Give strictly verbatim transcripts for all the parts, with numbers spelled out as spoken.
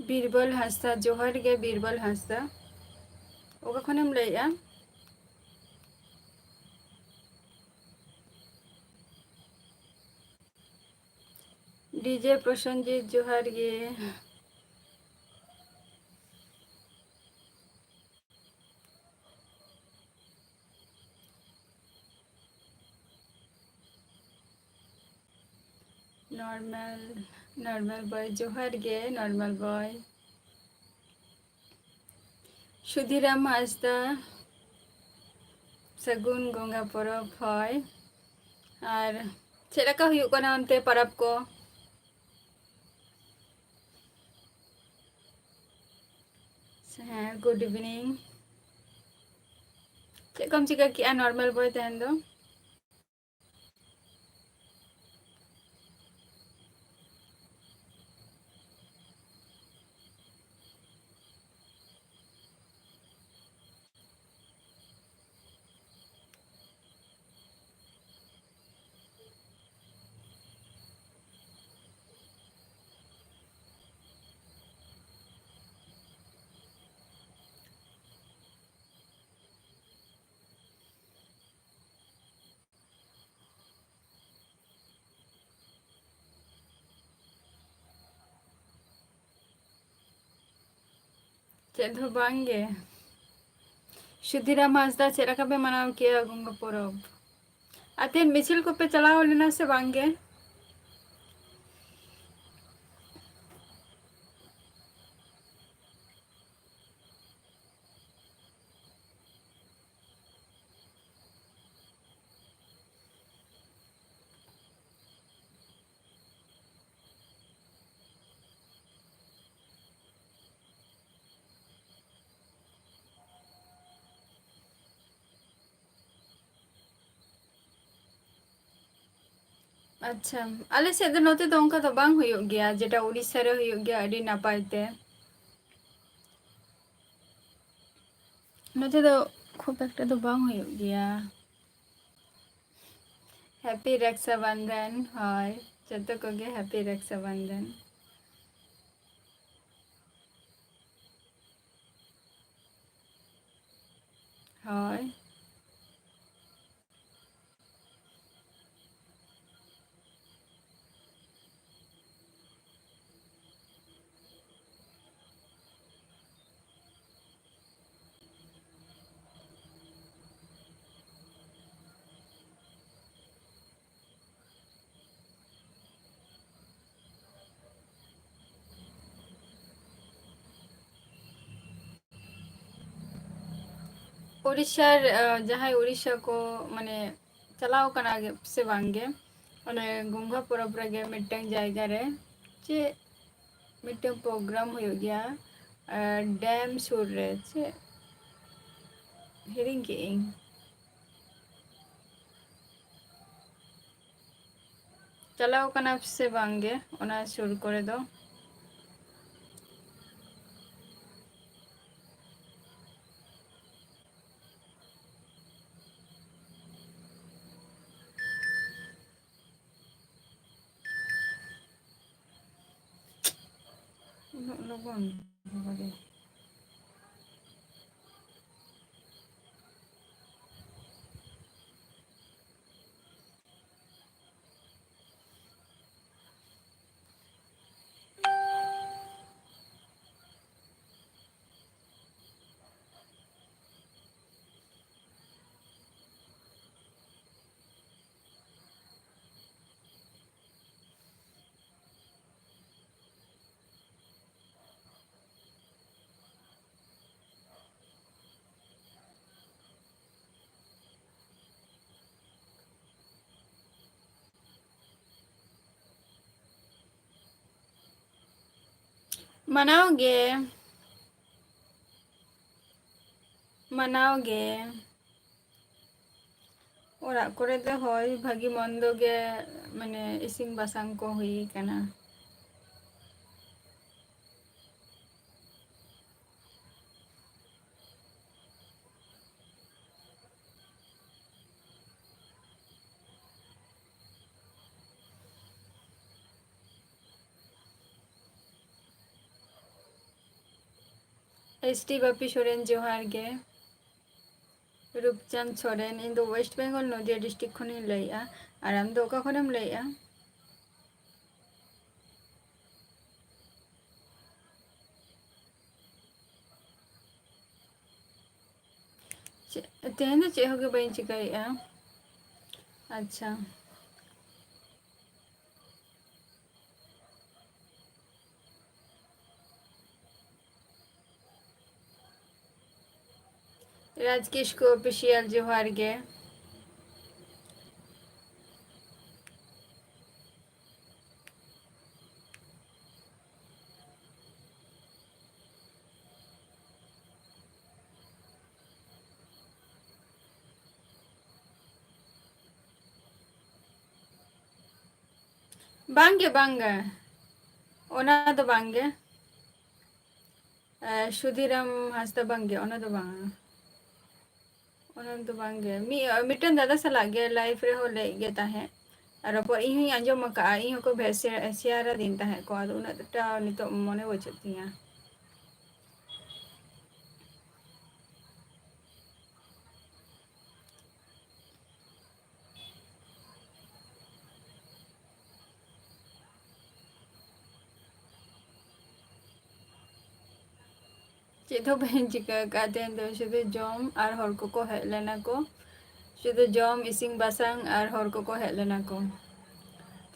ᱵᱤᱨᱵᱚᱞ ᱦᱟᱸᱥᱫᱟ, ᱡᱚᱦᱟᱨ ᱜᱮ ᱵᱤᱨᱵᱚᱞ ᱦᱟᱸᱥᱫᱟ᱾ ᱚᱠᱟ ᱠᱷᱚᱱᱮᱢ ᱞᱟᱹᱭᱮᱜᱼᱟ? ᱰᱤᱡᱮ ᱯᱨᱚᱥᱮᱱᱡᱤᱛ, ᱡᱚᱦᱟᱨ ᱜᱮ᱾ ᱱᱚᱨᱢᱟᱞ, ᱱᱚᱨᱢᱟᱞ ᱵᱚᱭ, ᱡᱚᱦᱟᱨ ᱜᱮ ᱱᱚᱨᱢᱟᱞ ᱵᱚᱭ᱾ ᱥᱩᱫᱷᱤᱨᱟᱢ ᱦᱟᱸᱥᱫᱟ, ᱥᱟᱹᱜᱩᱱ ᱜᱚᱝᱜᱟ ᱯᱚᱨᱚᱵᱽ᱾ ᱦᱳᱭ, ᱟᱨ ᱪᱮᱫ ᱞᱮᱠᱟ ᱦᱩᱭᱩᱜ ᱠᱟᱱᱟ ᱚᱱᱛᱮ ᱯᱚᱨᱚᱵᱽ ᱠᱚ? ᱦᱮᱸ, good evening᱾ ᱪᱮᱫ ᱠᱚᱢ ᱪᱤᱠᱟᱹ ᱠᱮᱜᱼᱟ ᱱᱚᱨᱢᱟᱞ ᱵᱚᱭ ᱛᱮᱦᱮᱧ ᱫᱚ? ᱪᱮᱫ ᱦᱚᱸ ᱵᱟᱝ ᱜᱮ᱾ ᱥᱩᱫᱷᱤᱨᱟᱢ ᱦᱟᱸᱥᱫᱟ, ᱪᱮᱫ ᱞᱮᱠᱟ ᱯᱮ ᱢᱟᱱᱟᱣ ᱠᱮᱜᱼᱟ ᱜᱚᱝᱜᱟ ᱯᱚᱨᱚᱵᱽ? ᱟᱨ ᱛᱮᱦᱮᱧ ᱢᱤᱪᱷᱤᱞ ᱠᱚᱯᱮ ᱪᱟᱞᱟᱣ ᱞᱮᱱᱟ ᱥᱮ ᱵᱟᱝ ᱜᱮ? ᱟᱪᱪᱷᱟ, ᱟᱞᱮ ᱥᱮᱫ ᱫᱚ ᱱᱚᱛᱮ ᱫᱚ ᱚᱱᱠᱟ ᱫᱚ ᱵᱟᱝ ᱦᱩᱭᱩᱜ ᱜᱮᱭᱟ, ᱡᱮᱴᱟ ᱩᱲᱤᱥᱥᱟ ᱨᱮ ᱦᱩᱭᱩᱜ ᱜᱮᱭᱟ ᱟᱹᱰᱤ ᱱᱟᱯᱟᱭ ᱛᱮ᱾ ᱱᱚᱛᱮ ᱫᱚ ᱠᱷᱩᱵ ᱮᱠᱴᱟ ᱫᱚ ᱵᱟᱝ ᱦᱩᱭᱩᱜ ᱜᱮᱭᱟ᱾ Happy ᱨᱟᱠᱥᱟ ᱵᱟᱱᱫᱷᱟᱱ᱾ ᱦᱳᱭ, ᱡᱚᱛᱚ ᱠᱚᱜᱮ happy ᱨᱟᱠᱥᱟ ᱵᱟᱱᱫᱷᱟᱱ᱾ ᱦᱳᱭ᱾ ᱩᱲᱤᱥᱥᱟ ᱨᱮ, ᱟᱸ, ᱡᱟᱦᱟᱸᱭ ᱩᱲᱤᱥᱥᱟ ᱠᱚ, ᱢᱟᱱᱮ, ᱪᱟᱞᱟᱣ ᱠᱟᱱᱟ ᱜᱮ ᱥᱮ ᱵᱟᱝ ᱜᱮ, ᱚᱱᱮ ᱜᱚᱝᱜᱷᱟ ᱯᱚᱨᱚᱵᱽ ᱨᱮᱜᱮ ᱢᱤᱫᱴᱟᱝ ᱡᱟᱭᱜᱟ ᱨᱮ ᱪᱮᱫ ᱢᱤᱫᱴᱟᱝ program ᱦᱩᱭᱩᱜ ᱜᱮᱭᱟ, ᱟᱨ dam ᱥᱩᱨ ᱨᱮ, ᱪᱮᱫ, ᱦᱤᱲᱤᱧ ᱠᱮᱫ ᱟᱹᱧ᱾ ᱪᱟᱞᱟᱣ ᱠᱟᱱᱟ ᱥᱮ ᱵᱟᱝ ᱜᱮ ᱚᱱᱟ ᱥᱩᱨ ᱠᱚᱨᱮ ᱫᱚ? ᱩᱱᱟᱹᱜ ᱞᱚᱜᱚᱱ, ᱵᱟᱵᱟᱨᱮ᱾ ᱢᱟᱱᱟᱣ ᱜᱮ᱾ ᱢᱟᱱᱟᱣ ᱜᱮ᱾ ᱚᱲᱟᱜ ᱠᱚᱨᱮ ᱫᱚ ᱦᱳᱭ, ᱵᱷᱟᱹᱜᱤ ᱢᱚᱱᱫᱚ ᱜᱮ, ᱢᱟᱱᱮ, ᱤᱥᱤᱱ ᱵᱟᱥᱟᱝ ᱠᱚ ᱦᱩᱭ ᱠᱟᱱᱟ᱾ ᱮᱥ ᱴᱤ ᱵᱟᱯᱤ ᱥᱚᱨᱮᱱ, ᱡᱚᱦᱟᱨ ᱜᱮ᱾ ᱨᱩᱯᱪᱟᱸᱫᱽ ᱥᱚᱨᱮᱱ, ᱤᱧ ᱫᱚ West Bengal, ᱱᱚᱫᱤᱭᱟ district ᱠᱷᱚᱱᱤᱧ ᱞᱟᱹᱭᱮᱜᱼᱟ᱾ ᱟᱨ ᱟᱢ ᱫᱚ ᱚᱠᱟ ᱠᱷᱚᱱᱮᱢ ᱞᱟᱹᱭᱮᱜᱼᱟ? ᱪᱮᱫ, ᱛᱮᱦᱮᱧ ᱫᱚ ᱪᱮᱫ ᱦᱚᱸ ᱜᱮ ᱵᱟᱹᱧ ᱪᱤᱠᱟᱹᱭᱮᱜᱼᱟ᱾ ᱟᱪᱪᱷᱟ᱾ ᱨᱟᱡᱽ ᱠᱤᱥᱠᱩ Official, ᱡᱚᱦᱟᱨ ᱜᱮ᱾ ᱵᱟᱝᱜᱮ, ᱵᱟᱝᱜᱮ, ᱚᱱᱟ ᱫᱚ ᱵᱟᱝᱜᱮ᱾ ᱮ, ᱥᱩᱫᱷᱤᱨᱟᱢ ᱦᱟᱸᱥᱫᱟ, ᱵᱟᱝᱜᱮ, ᱚᱱᱟ ᱫᱚ ᱵᱟᱝᱟ᱾ ᱚᱱᱟ ᱫᱚ ᱵᱟᱝᱜᱮ᱾ ᱢᱤᱫ, ᱢᱤᱫᱴᱮᱱ ᱫᱟᱫᱟ ᱥᱟᱞᱟᱜ ᱜᱮ live ᱨᱮᱦᱚᱸ ᱞᱟᱹᱭ ᱜᱮ ᱛᱟᱦᱮᱸᱫ᱾ ᱟᱨ ᱨᱚᱯᱚᱲ ᱤᱧ ᱦᱚᱸᱧ ᱟᱸᱡᱚᱢ ᱟᱠᱟᱫᱼᱟ, ᱤᱧ ᱦᱚᱸᱠᱚ ᱵᱷᱮ-, ᱥᱮ-, share ᱟᱹᱫᱤᱧ ᱛᱟᱦᱮᱸᱫ ᱠᱚ, ᱟᱫᱚ ᱩᱱᱟᱹᱜ ᱴᱟ ᱱᱤᱛᱚᱜ ᱢᱚᱱᱮ ᱵᱟᱹᱪᱩᱜ ᱛᱤᱧᱟᱹ᱾ ᱪᱮᱫ ᱦᱚᱸ ᱵᱟᱹᱧ ᱪᱤᱠᱟᱹ ᱟᱠᱟᱫ ᱛᱮᱦᱮᱧ ᱫᱚ, ᱥᱩᱫᱷᱩ ᱡᱚᱢ ᱟᱨ ᱦᱚᱲ ᱠᱚᱠᱚ ᱦᱮᱡ ᱞᱮᱱᱟ ᱠᱚ, ᱥᱩᱫᱷᱩ ᱡᱚᱢ, ᱤᱥᱤᱱ ᱵᱟᱥᱟᱝ ᱟᱨ ᱦᱚᱲ ᱠᱚᱠᱚ ᱦᱮᱡ ᱞᱮᱱᱟ ᱠᱚ᱾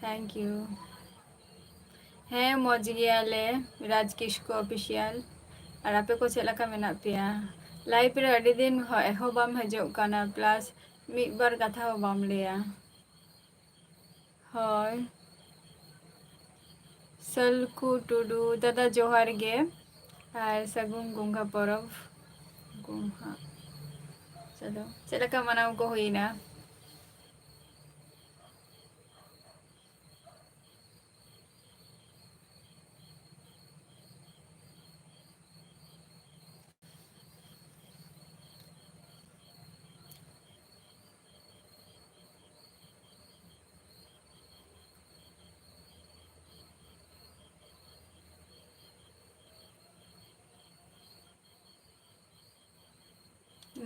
Thank you. ᱦᱮᱸ, ᱢᱚᱡᱽ ᱜᱮᱭᱟᱞᱮ, ᱨᱟᱡᱽ ᱠᱤᱥᱠᱩ Official᱾ ᱟᱨ ᱟᱯᱮ ᱠᱚ ᱪᱮᱫ ᱞᱮᱠᱟ ᱢᱮᱱᱟᱜ ᱯᱮᱭᱟ? Live ᱨᱮ ᱟᱹᱰᱤ ᱫᱤᱱ ᱦᱚ-, ᱦᱚᱸ ᱵᱟᱢ ᱦᱤᱡᱩᱜ ᱠᱟᱱᱟ, plus ᱢᱤᱫ ᱵᱟᱨ ᱠᱟᱛᱷᱟ ᱦᱚᱸ ᱵᱟᱢ ᱞᱟᱹᱭᱟ᱾ ᱦᱳᱭ᱾ ᱥᱟᱹᱞᱠᱩ ᱴᱩᱰᱩ, ᱫᱟᱫᱟ ᱡᱚᱦᱟᱨ ᱜᱮ, ᱟᱨ ᱥᱟᱹᱜᱩᱱ ᱜᱚᱢᱦᱟ ᱯᱚᱨᱚᱵᱽ᱾ ᱜᱚᱢᱦᱟ, ᱪᱚᱞᱚ, ᱪᱮᱫ ᱞᱮᱠᱟ ᱢᱟᱱᱟᱣ ᱠᱚ ᱦᱩᱭᱱᱟ?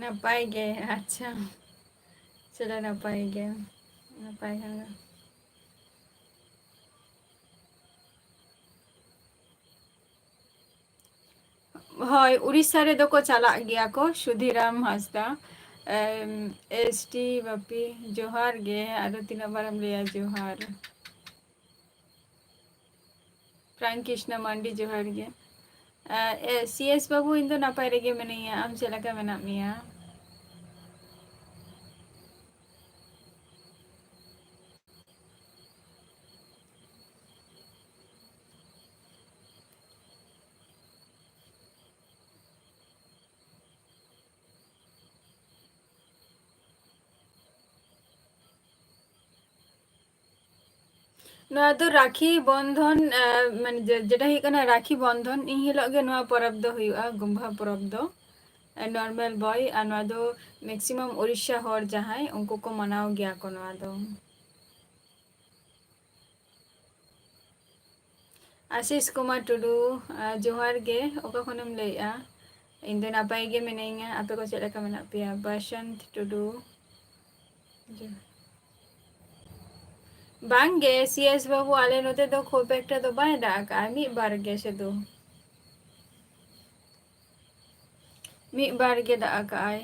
ᱱᱟᱯᱟᱭ ᱜᱮ᱾ ᱟᱪᱪᱷᱟ, ᱪᱚᱞᱚ, ᱱᱟᱯᱟᱭ ᱜᱮ, ᱱᱟᱯᱟᱭ ᱠᱷᱟᱱ ᱫᱚ᱾ ᱦᱳᱭ, ᱩᱲᱤᱥᱥᱟ ᱨᱮᱫᱚ ᱠᱚ ᱪᱟᱞᱟᱜ ᱜᱮᱭᱟ ᱠᱚ, ᱥᱩᱫᱷᱤᱨᱟᱢ ᱦᱟᱸᱥᱫᱟ᱾ ᱮᱢ, ᱮᱥ ᱴᱤ ᱵᱟᱯᱤ, ᱡᱚᱦᱟᱨ ᱜᱮ᱾ ᱟᱫᱚ ᱛᱤᱱᱟᱹᱜ ᱵᱟᱨᱮᱢ ᱞᱟᱹᱭᱟ ᱡᱚᱦᱟᱨ? ᱯᱨᱟᱱ ᱠᱨᱤᱥᱱᱟ ᱢᱟᱱᱰᱤ, ᱡᱚᱦᱟᱨ ᱜᱮ᱾ ᱮ, ᱮ, ᱥᱤ ᱮᱥ ᱵᱟᱹᱵᱩ, ᱤᱧ ᱫᱚ ᱱᱟᱯᱟᱭ ᱨᱮᱜᱮ ᱢᱤᱱᱟᱹᱧᱟ, ᱟᱢ ᱪᱮᱫ ᱞᱮᱠᱟ ᱢᱮᱱᱟᱜ ᱢᱮᱭᱟ? ᱱᱚᱣᱟ ᱫᱚ ᱨᱟᱠᱷᱤ ᱵᱚᱱᱫᱷᱚᱱ, ᱮ, ᱢᱟᱱᱮ ᱡᱮ-, ᱡᱮᱴᱟ ᱦᱩᱭᱩᱜ ᱠᱟᱱᱟ ᱨᱟᱠᱷᱤ ᱵᱚᱱᱫᱷᱚᱱ, ᱤᱱ ᱦᱤᱞᱳᱜ ᱜᱮ ᱱᱚᱣᱟ ᱯᱚᱨᱚᱵᱽ ᱫᱚ ᱦᱩᱭᱩᱜᱼᱟ, ᱜᱚᱢᱵᱷᱟ ᱯᱚᱨᱚᱵᱽ ᱫᱚ, ᱮ, ᱱᱚᱨᱢᱟᱞ ᱵᱚᱭ᱾ ᱟᱨ ᱱᱚᱣᱟ ᱫᱚ ᱢᱮᱠᱥᱤᱢᱟᱢ ᱳᱰᱤᱥᱟ ᱦᱚᱲ ᱡᱟᱦᱟᱸᱭ, ᱩᱱᱠᱩ ᱠᱚ ᱢᱟᱱᱟᱣ ᱜᱮᱭᱟ ᱠᱚ ᱱᱚᱣᱟ ᱫᱚ᱾ ᱟᱥᱤᱥ ᱠᱩᱢᱟᱨ ᱴᱩᱰᱩ, ᱟ, ᱡᱚᱦᱟᱨ ᱜᱮ᱾ ᱚᱠᱟ ᱠᱷᱚᱱᱮᱢ ᱞᱟᱹᱭᱮᱜᱼᱟ? ᱤᱧ ᱫᱚ ᱱᱟᱯᱟᱭ ᱜᱮ ᱢᱤᱱᱟᱹᱧᱟ, ᱟᱯᱮ ᱠᱚ ᱪᱮᱫ ᱞᱮᱠᱟ ᱢᱮᱱᱟᱜ ᱯᱮᱭᱟ? ᱵᱟᱥᱚᱱᱛ ᱴᱩᱰᱩ, ᱡᱚ-, ᱵᱟᱝ ᱜᱮ, ᱥᱤ ᱮᱥ ᱵᱟᱹᱵᱩ, ᱟᱞᱮ ᱱᱚᱛᱮ ᱫᱚ ᱠᱷᱩᱵ ᱮᱠᱴᱟ ᱫᱚ ᱵᱟᱭ ᱫᱟᱜ ᱟᱠᱟᱜᱼᱟ, ᱢᱤᱫ ᱵᱟᱨ ᱜᱮ ᱥᱩᱫᱷᱩ, ᱢᱤᱫ ᱵᱟᱨ ᱜᱮ ᱫᱟᱜ ᱟᱠᱟᱜᱼᱟᱭ᱾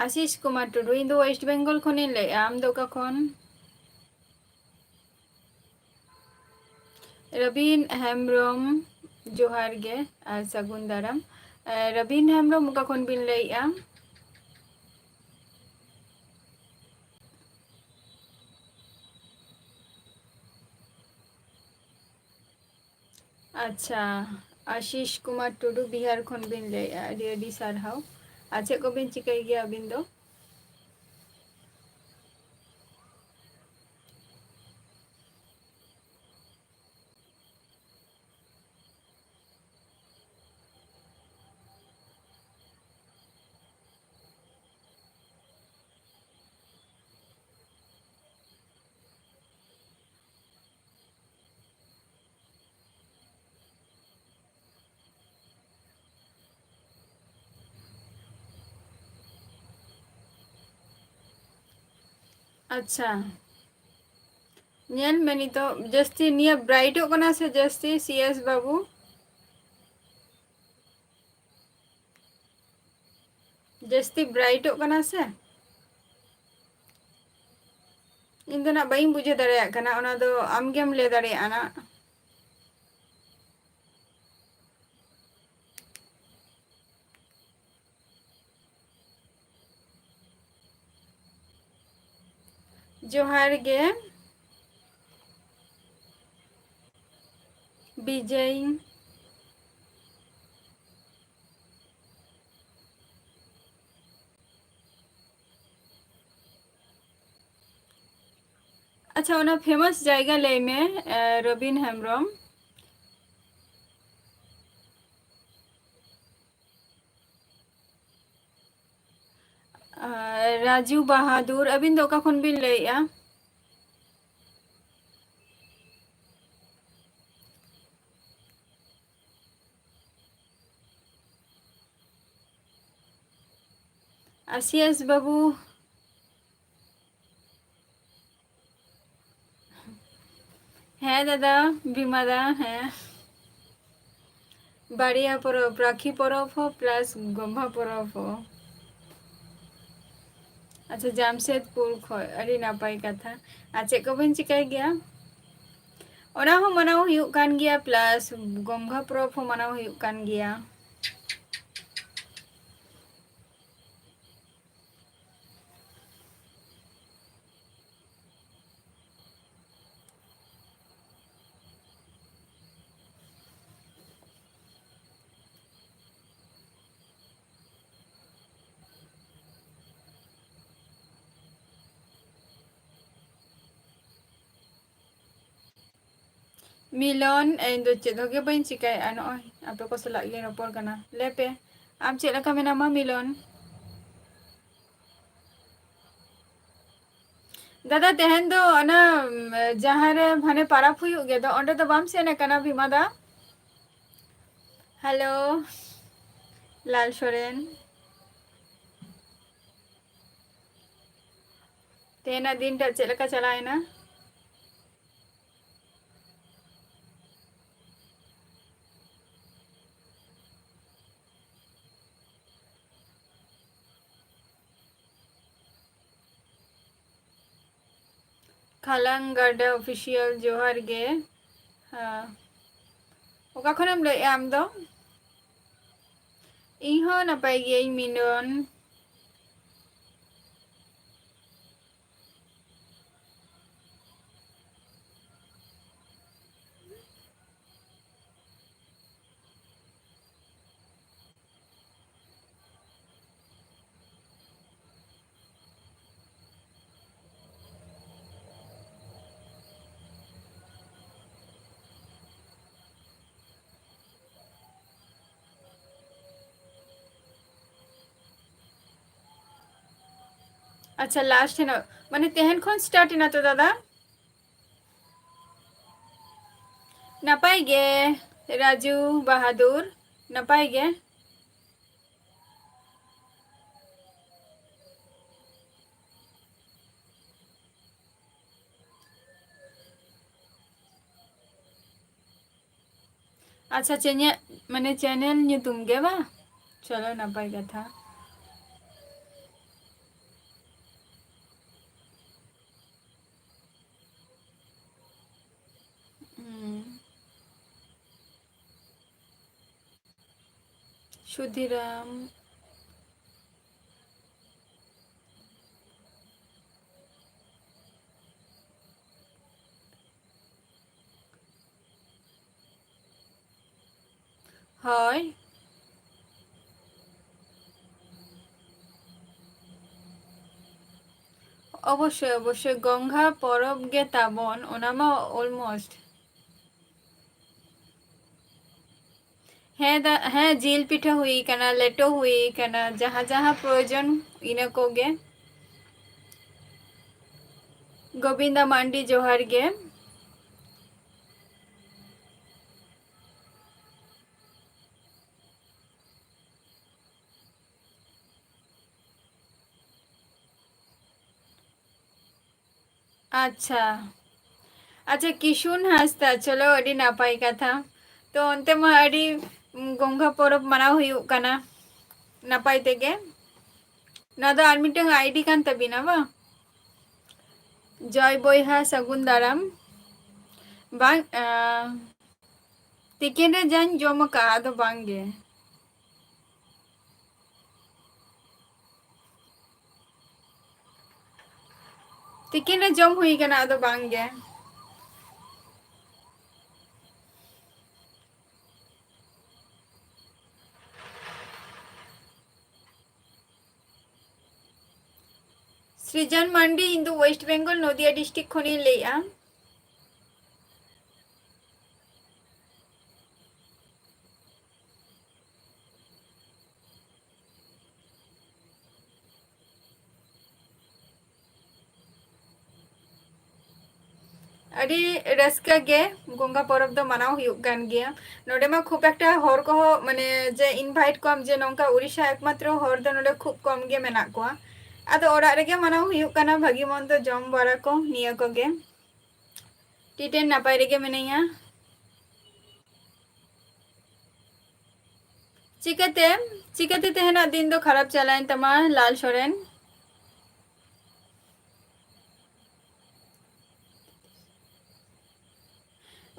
ᱟᱥᱤᱥ ᱠᱩᱢᱟᱨ ᱴᱩᱰᱩ, ᱤᱧ ᱫᱚ ᱳᱭᱮᱥᱴ ᱵᱮᱝᱜᱚᱞ ᱠᱷᱚᱱᱤᱧ ᱞᱟᱹᱭᱮᱜᱼᱟ, ᱟᱢ ᱫᱚ ᱚᱠᱟ ᱠᱷᱚᱱ? ᱨᱚᱵᱤᱱ ᱦᱮᱢᱵᱨᱚᱢ, ᱡᱚᱦᱟᱨ ᱜᱮ ᱟᱨ ᱥᱟᱹᱜᱩᱱ ᱫᱟᱨᱟᱢ᱾ ᱮ, ᱨᱚᱵᱤᱱ ᱦᱮᱢᱵᱨᱚᱢ, ᱚᱠᱟ ᱠᱷᱚᱱ ᱵᱤᱱ ᱞᱟᱹᱭᱮᱜᱼᱟ? ᱟᱪᱪᱷᱟ, ᱟᱥᱤᱥ ᱠᱩᱢᱟᱨ ᱴᱩᱰᱩ, ᱵᱤᱦᱟᱨ ᱠᱷᱚᱱ ᱵᱤᱱ ᱞᱟᱹᱭᱮᱜᱼᱟ, ᱟᱹᱰᱤ ᱟᱹᱰᱤ ᱥᱟᱨᱦᱟᱣ᱾ ᱟᱨ ᱪᱮᱫ ᱠᱚᱵᱤᱱ ᱪᱤᱠᱟᱹᱭ ᱜᱮᱭᱟ ᱟᱹᱵᱤᱱ ᱫᱚ? ᱟᱪᱪᱷᱟ, ᱧᱮᱞ ᱢᱮ ᱱᱤᱛᱚᱜ ᱡᱟᱹᱥᱛᱤ ᱱᱤᱭᱟᱹ ᱵᱨᱟᱭᱤᱴᱚᱜ ᱠᱟᱱᱟ ᱥᱮ ᱡᱟᱹᱥᱛᱤ, ᱥᱤ ᱮᱥ ᱵᱟᱹᱵᱩ? ᱡᱟᱹᱥᱛᱤ ᱵᱨᱟᱭᱤᱴᱚᱜ ᱠᱟᱱᱟ ᱥᱮ? ᱤᱧ ᱫᱚ ᱱᱟᱜ ᱵᱟᱹᱧ ᱵᱩᱡᱷᱟᱹᱣ ᱫᱟᱲᱮᱭᱟᱜ ᱠᱟᱱᱟ, ᱚᱱᱟ ᱫᱚ ᱟᱢ ᱜᱮᱢ ᱞᱟᱹᱭ ᱫᱟᱲᱮᱭᱟᱜᱼᱟ ᱱᱟᱜ᱾ ᱡᱚᱦᱟᱨ ᱜᱮ ᱵᱤᱡᱚᱭ᱾ ᱟᱪᱪᱷᱟ, ᱚᱱᱟ famous ᱡᱟᱭᱜᱟ ᱞᱟᱹᱭ ᱢᱮ, ᱮ, ᱨᱚᱵᱤᱱ ᱦᱮᱢᱵᱨᱚᱢ᱾ ᱟᱨ ᱨᱟᱡᱩ ᱵᱟᱦᱟᱫᱩᱨ, ᱟᱹᱵᱤᱱ ᱫᱚ ᱚᱠᱟ ᱠᱷᱚᱱ ᱵᱤᱱ ᱞᱟᱹᱭᱮᱜᱼᱟ? ᱟᱨ ᱥᱤ ᱮᱥ ᱵᱟᱹᱵᱩ, ᱦᱮᱸ ᱫᱟᱫᱟ, ᱵᱤᱢᱟ ᱫᱟ, ᱦᱮᱸ᱾ ᱵᱟᱨᱭᱟ ᱯᱚᱨᱚᱵᱽ, ᱨᱟᱠᱷᱤ ᱯᱚᱨᱚᱵᱽ ᱦᱚᱸ plus ᱜᱚᱢᱦᱟ ᱯᱚᱨᱚᱵᱽ ᱦᱚᱸ᱾ ᱟᱪᱪᱷᱟ, ᱡᱟᱢᱥᱮᱫᱽᱯᱩᱨ ᱠᱷᱚᱡ, ᱟᱹᱰᱤ ᱱᱟᱯᱟᱭ ᱠᱟᱛᱷᱟ᱾ ᱟᱨ ᱪᱮᱫ ᱠᱚᱵᱮᱱ ᱪᱤᱠᱟᱹᱭ ᱜᱮᱭᱟ? ᱚᱱᱟ ᱦᱚᱸ ᱢᱟᱱᱟᱣ ᱦᱩᱭᱩᱜ ᱠᱟᱱ ᱜᱮᱭᱟ, plus ᱜᱚᱢᱦᱟ ᱯᱚᱨᱚᱵᱽ ᱦᱚᱸ ᱢᱟᱱᱟᱣ ᱦᱩᱭᱩᱜ ᱠᱟᱱ ᱜᱮᱭᱟ᱾ ᱢᱤᱞᱚᱱ, ᱤᱧ ᱫᱚ ᱪᱮᱫ ᱦᱚᱸ ᱜᱮ ᱵᱟᱹᱧ ᱪᱤᱠᱟᱹᱭᱮᱫᱼᱟ, ᱱᱚᱜᱼᱚᱭ ᱟᱯᱮ ᱠᱚ ᱥᱟᱞᱟᱜ ᱜᱤᱧ ᱨᱚᱯᱚᱲ ᱠᱟᱱᱟ᱾ ᱞᱟᱹᱭ ᱯᱮ, ᱟᱢ ᱪᱮᱫ ᱞᱮᱠᱟ ᱢᱮᱱᱟᱢᱟ ᱢᱤᱞᱚᱱ? ᱫᱟᱫᱟ, ᱛᱮᱦᱮᱧ ᱫᱚ ᱚᱱᱟ, ᱩᱢ, ᱡᱟᱦᱟᱸ ᱨᱮ ᱦᱟᱱᱮ ᱯᱟᱨᱟᱵᱽ ᱦᱩᱭᱩᱜ ᱜᱮ ᱫᱚ, ᱚᱸᱰᱮ ᱫᱚ ᱵᱟᱢ ᱥᱮᱱ ᱟᱠᱟᱱᱟ ᱵᱷᱤᱢᱟ ᱫᱟ? ᱦᱮᱞᱳ, ᱞᱟᱞ ᱥᱚᱨᱮᱱ᱾ ᱛᱮᱦᱮᱧᱟᱜ ᱫᱤᱱᱴᱟᱜ ᱪᱮᱫ ᱞᱮᱠᱟ ᱪᱟᱞᱟᱣᱮᱱᱟ? ᱠᱷᱟᱞᱟᱝ ᱜᱟᱰᱟ ᱚᱯᱷᱤᱥᱤᱭᱟᱞ, ᱡᱚᱦᱟᱨ ᱜᱮ᱾ ᱦᱮᱸ᱾ ᱚᱠᱟ ᱠᱷᱚᱱᱮᱢ ᱞᱟᱹᱭᱮᱜᱼᱟ ᱟᱢ ᱫᱚ? ᱤᱧ ᱦᱚᱸ ᱱᱟᱯᱟᱭ ᱜᱤᱭᱟᱹᱧ, ᱢᱤᱞᱚᱱ᱾ ᱟᱪᱪᱷᱟ, ᱞᱟᱥᱴ ᱮᱱᱟ, ᱢᱟᱱᱮ ᱛᱮᱦᱮᱧ ᱠᱷᱚᱱ ᱥᱴᱟᱨᱴ ᱮᱱᱟ ᱛᱚ ᱫᱟᱫᱟ? ᱱᱟᱯᱟᱭ ᱜᱮ ᱨᱟᱡᱩ ᱵᱟᱦᱟᱫᱩᱨ, ᱱᱟᱯᱟᱭ ᱜᱮ᱾ ᱟᱪᱪᱷᱟ, ᱪᱮᱧᱮ-, ᱢᱟᱱᱮ ᱪᱮᱱᱮᱞ ᱧᱩᱛᱩᱢ ᱜᱮ ᱵᱟ? ᱪᱚᱞᱚ, ᱱᱟᱯᱟᱭ ᱠᱟᱛᱷᱟ᱾ ᱦᱩᱸ᱾ ᱥᱩᱫᱷᱤᱨᱟᱢ᱾ ᱦᱳᱭ᱾ ᱚᱵᱚᱥᱥᱳᱭ, ᱚᱵᱚᱥᱥᱳᱭ, ᱜᱚᱝᱜᱷᱟ ᱯᱚᱨᱚᱵᱽ ᱜᱮ ᱛᱟᱵᱚᱱ, ᱚᱱᱟ ᱢᱟ almost᱾ ᱦᱮᱸ ᱫᱟ-, ᱦᱮᱸ, ᱡᱤᱞ ᱯᱤᱴᱷᱟᱹ ᱦᱩᱭ ᱠᱟᱱᱟ, ᱞᱮᱴᱚ ᱦᱩᱭ ᱠᱟᱱᱟ, ᱡᱟᱦᱟᱸ ᱡᱟᱦᱟᱸ ᱯᱨᱚᱭᱳᱡᱚᱱ ᱤᱱᱟᱹ ᱠᱚᱜᱮ᱾ ᱜᱳᱵᱤᱱᱫᱟ ᱢᱟᱱᱰᱤ, ᱡᱚᱦᱟᱨ ᱜᱮ᱾ ᱟᱪᱪᱷᱟ᱾ ᱟᱪᱪᱷᱟ, ᱠᱤᱥᱩᱱ ᱦᱟᱸᱥᱫᱟ, ᱪᱚᱞᱚ, ᱟᱹᱰᱤ ᱱᱟᱯᱟᱭ ᱠᱟᱛᱷᱟ᱾ ᱛᱚ, ᱚᱱᱛᱮ ᱢᱟ ᱟᱹᱰᱤ, ᱩᱢ, ᱜᱚᱝᱜᱷᱟ ᱯᱚᱨᱚᱵᱽ ᱢᱟᱱᱟᱣ ᱦᱩᱭᱩᱜ ᱠᱟᱱᱟ ᱱᱟᱯᱟᱭ ᱛᱮᱜᱮ᱾ ᱱᱚᱣᱟ ᱫᱚ ᱟᱨ ᱢᱤᱫᱴᱟᱝ ᱟᱭᱰᱤ ᱠᱟᱱ ᱛᱟᱵᱤᱱᱟ ᱵᱟᱝ? ᱡᱚᱭ ᱵᱚᱭᱦᱟ, ᱥᱟᱹᱜᱩᱱ ᱫᱟᱨᱟᱢ᱾ ᱵᱟᱝ, ᱟᱸ, ᱛᱤᱠᱤᱱ ᱨᱮ ᱡᱟᱧ ᱡᱚᱢ ᱟᱠᱟᱫᱼᱟ, ᱟᱫᱚ ᱵᱟᱝ ᱜᱮ᱾ ᱛᱤᱠᱤᱱ ᱨᱮ ᱡᱚᱢ ᱦᱩᱭ ᱠᱟᱱᱟ, ᱟᱫᱚ ᱵᱟᱝ ᱜᱮ᱾ ᱥᱨᱤᱡᱚᱱ ᱢᱟᱱᱰᱤ, ᱤᱧ ᱫᱚ ᱳᱭᱮᱥᱴ ᱵᱮᱝᱜᱚᱞ, ᱱᱚᱫᱤᱭᱟ ᱰᱤᱥᱴᱨᱤᱠᱴ ᱠᱷᱚᱱᱤᱧ ᱞᱟᱹᱭᱮᱜᱼᱟ᱾ ᱟᱹᱰᱤ ᱨᱟᱹᱥᱠᱟᱹ ᱜᱮ ᱜᱚᱝᱜᱟ ᱯᱚᱨᱚᱵᱽ ᱫᱚ ᱢᱟᱱᱟᱣ ᱦᱩᱭᱩᱜ ᱠᱟᱱ ᱜᱮᱭᱟ᱾ ᱱᱚᱰᱮ ᱢᱟ ᱠᱷᱩᱵ ᱮᱠᱴᱟ ᱦᱚᱲ ᱠᱚᱦᱚᱸ, ᱢᱟᱱᱮ, ᱡᱮ invite ᱠᱚᱣᱟᱢ ᱡᱮ ᱱᱚᱝᱠᱟ ᱩᱲᱤᱥᱥᱟ, ᱮᱠᱢᱟᱛᱨᱚ ᱦᱚᱲ ᱫᱚ ᱱᱚᱰᱮ ᱠᱷᱩᱵ ᱠᱚᱢ ᱜᱮ ᱢᱮᱱᱟᱜ ᱠᱚᱣᱟ᱾ ᱟᱫᱚ ᱚᱲᱟᱜ ᱨᱮᱜᱮ ᱢᱟᱱᱟᱣ ᱦᱩᱭᱩᱜ ᱠᱟᱱᱟ, ᱵᱷᱟᱹᱜᱤ ᱢᱚᱱᱫᱚ ᱡᱚᱢ ᱵᱟᱲᱟ ᱠᱚ, ᱱᱤᱭᱟᱹ ᱠᱚᱜᱮ᱾ ᱴᱤᱴᱮᱱ ᱱᱟᱯᱟᱭ ᱨᱮᱜᱮ ᱢᱮᱱᱟᱧᱟ᱾ ᱪᱤᱠᱟᱹᱛᱮ, ᱪᱤᱠᱟᱹᱛᱮ ᱛᱮᱦᱮᱧᱟᱜ ᱫᱤᱱ ᱫᱚ ᱠᱷᱟᱨᱟᱯ ᱪᱟᱞᱟᱣᱮᱱ ᱛᱟᱢᱟ, ᱞᱟᱞ ᱥᱚᱨᱮᱱ?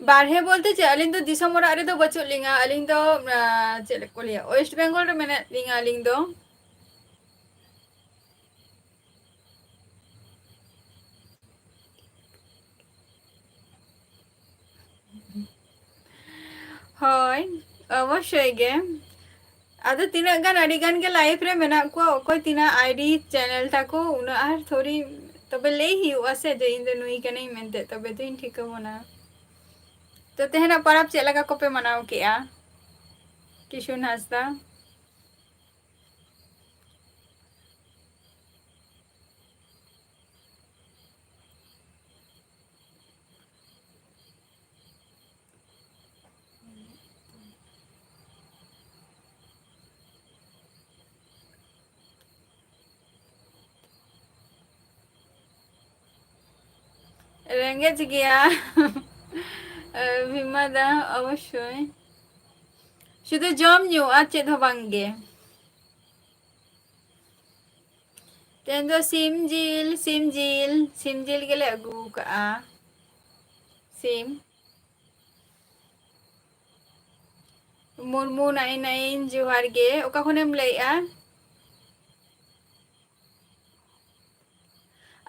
ᱵᱟᱨᱦᱮ ᱵᱚᱞᱛᱮ ᱪᱮᱫ, ᱟᱹᱞᱤᱧ ᱫᱚ ᱫᱤᱥᱚᱢ ᱚᱲᱟᱜ ᱨᱮᱫᱚ ᱵᱟᱹᱪᱩᱜ ᱞᱤᱧᱟ᱾ ᱟᱹᱞᱤᱧ ᱫᱚ, ᱟᱸ, ᱪᱮᱫ ᱠᱚ ᱞᱟᱹᱭᱟ, ᱳᱭᱮᱥᱴ ᱵᱮᱝᱜᱚᱞ ᱨᱮ ᱢᱮᱱᱟᱜ ᱞᱤᱧᱟ ᱟᱹᱞᱤᱧ ᱫᱚ᱾ ᱦᱳᱭ, ᱚᱵᱚᱥᱥᱳᱭ ᱜᱮ᱾ ᱟᱫᱚ ᱛᱤᱱᱟᱹᱜ ᱜᱟᱱ, ᱟᱹᱰᱤ ᱜᱟᱱ ᱜᱮ live ᱨᱮ ᱢᱮᱱᱟᱜ ᱠᱚᱣᱟ, ᱚᱠᱚᱭ ᱛᱤᱱᱟᱹᱜ ᱟᱭᱰᱤ ᱪᱮᱱᱮᱞ ᱛᱟᱠᱚ, ᱩᱱᱟᱹᱜ ᱟᱨ ᱛᱷᱚᱲᱤ ᱛᱚᱵᱮ ᱞᱟᱹᱭ ᱦᱩᱭᱩᱜᱼᱟ ᱥᱮ ᱡᱮ ᱤᱧ ᱫᱚ ᱱᱩᱭ ᱠᱟᱹᱱᱟᱹᱧ ᱢᱮᱱᱛᱮ, ᱛᱚᱵᱮ ᱛᱚᱧ ᱴᱷᱤᱠᱟᱹ ᱵᱚᱱᱟ᱾ ᱛᱚ, ᱛᱮᱦᱮᱧᱟᱜ ᱯᱚᱨᱚᱵᱽ ᱪᱮᱫ ᱞᱮᱠᱟ ᱠᱚᱯᱮ ᱢᱟᱱᱟᱣ ᱠᱮᱜᱼᱟ, ᱠᱤᱥᱩᱱ ᱦᱟᱸᱥᱫᱟ? ᱨᱮᱸᱜᱮᱡ ᱜᱮᱭᱟ᱾ ᱵᱷᱤᱢᱟ ᱫᱟ, ᱚᱵᱚᱥᱥᱳᱭ᱾ ᱥᱩᱫᱷᱩ ᱡᱚᱢ ᱧᱩ, ᱟᱨ ᱪᱮᱫ ᱦᱚᱸ ᱵᱟᱝ ᱜᱮ᱾ ᱛᱮᱦᱮᱧ ᱫᱚ ᱥᱤᱢ ᱡᱤᱞ, ᱥᱤᱢ ᱡᱤᱞ, ᱥᱤᱢ ᱡᱤᱞ ᱜᱮᱞᱮ ᱟᱹᱜᱩ ᱟᱠᱟᱫᱼᱟ᱾ ᱥᱤᱢ᱾ ᱢᱩᱨᱢᱩ ᱱᱟᱭᱤᱱ ᱱᱟᱭᱤᱱ, ᱡᱚᱦᱟᱨ ᱜᱮ᱾ ᱚᱠᱟ ᱠᱷᱚᱱᱮᱢ ᱞᱟᱹᱭᱮᱜᱼᱟ?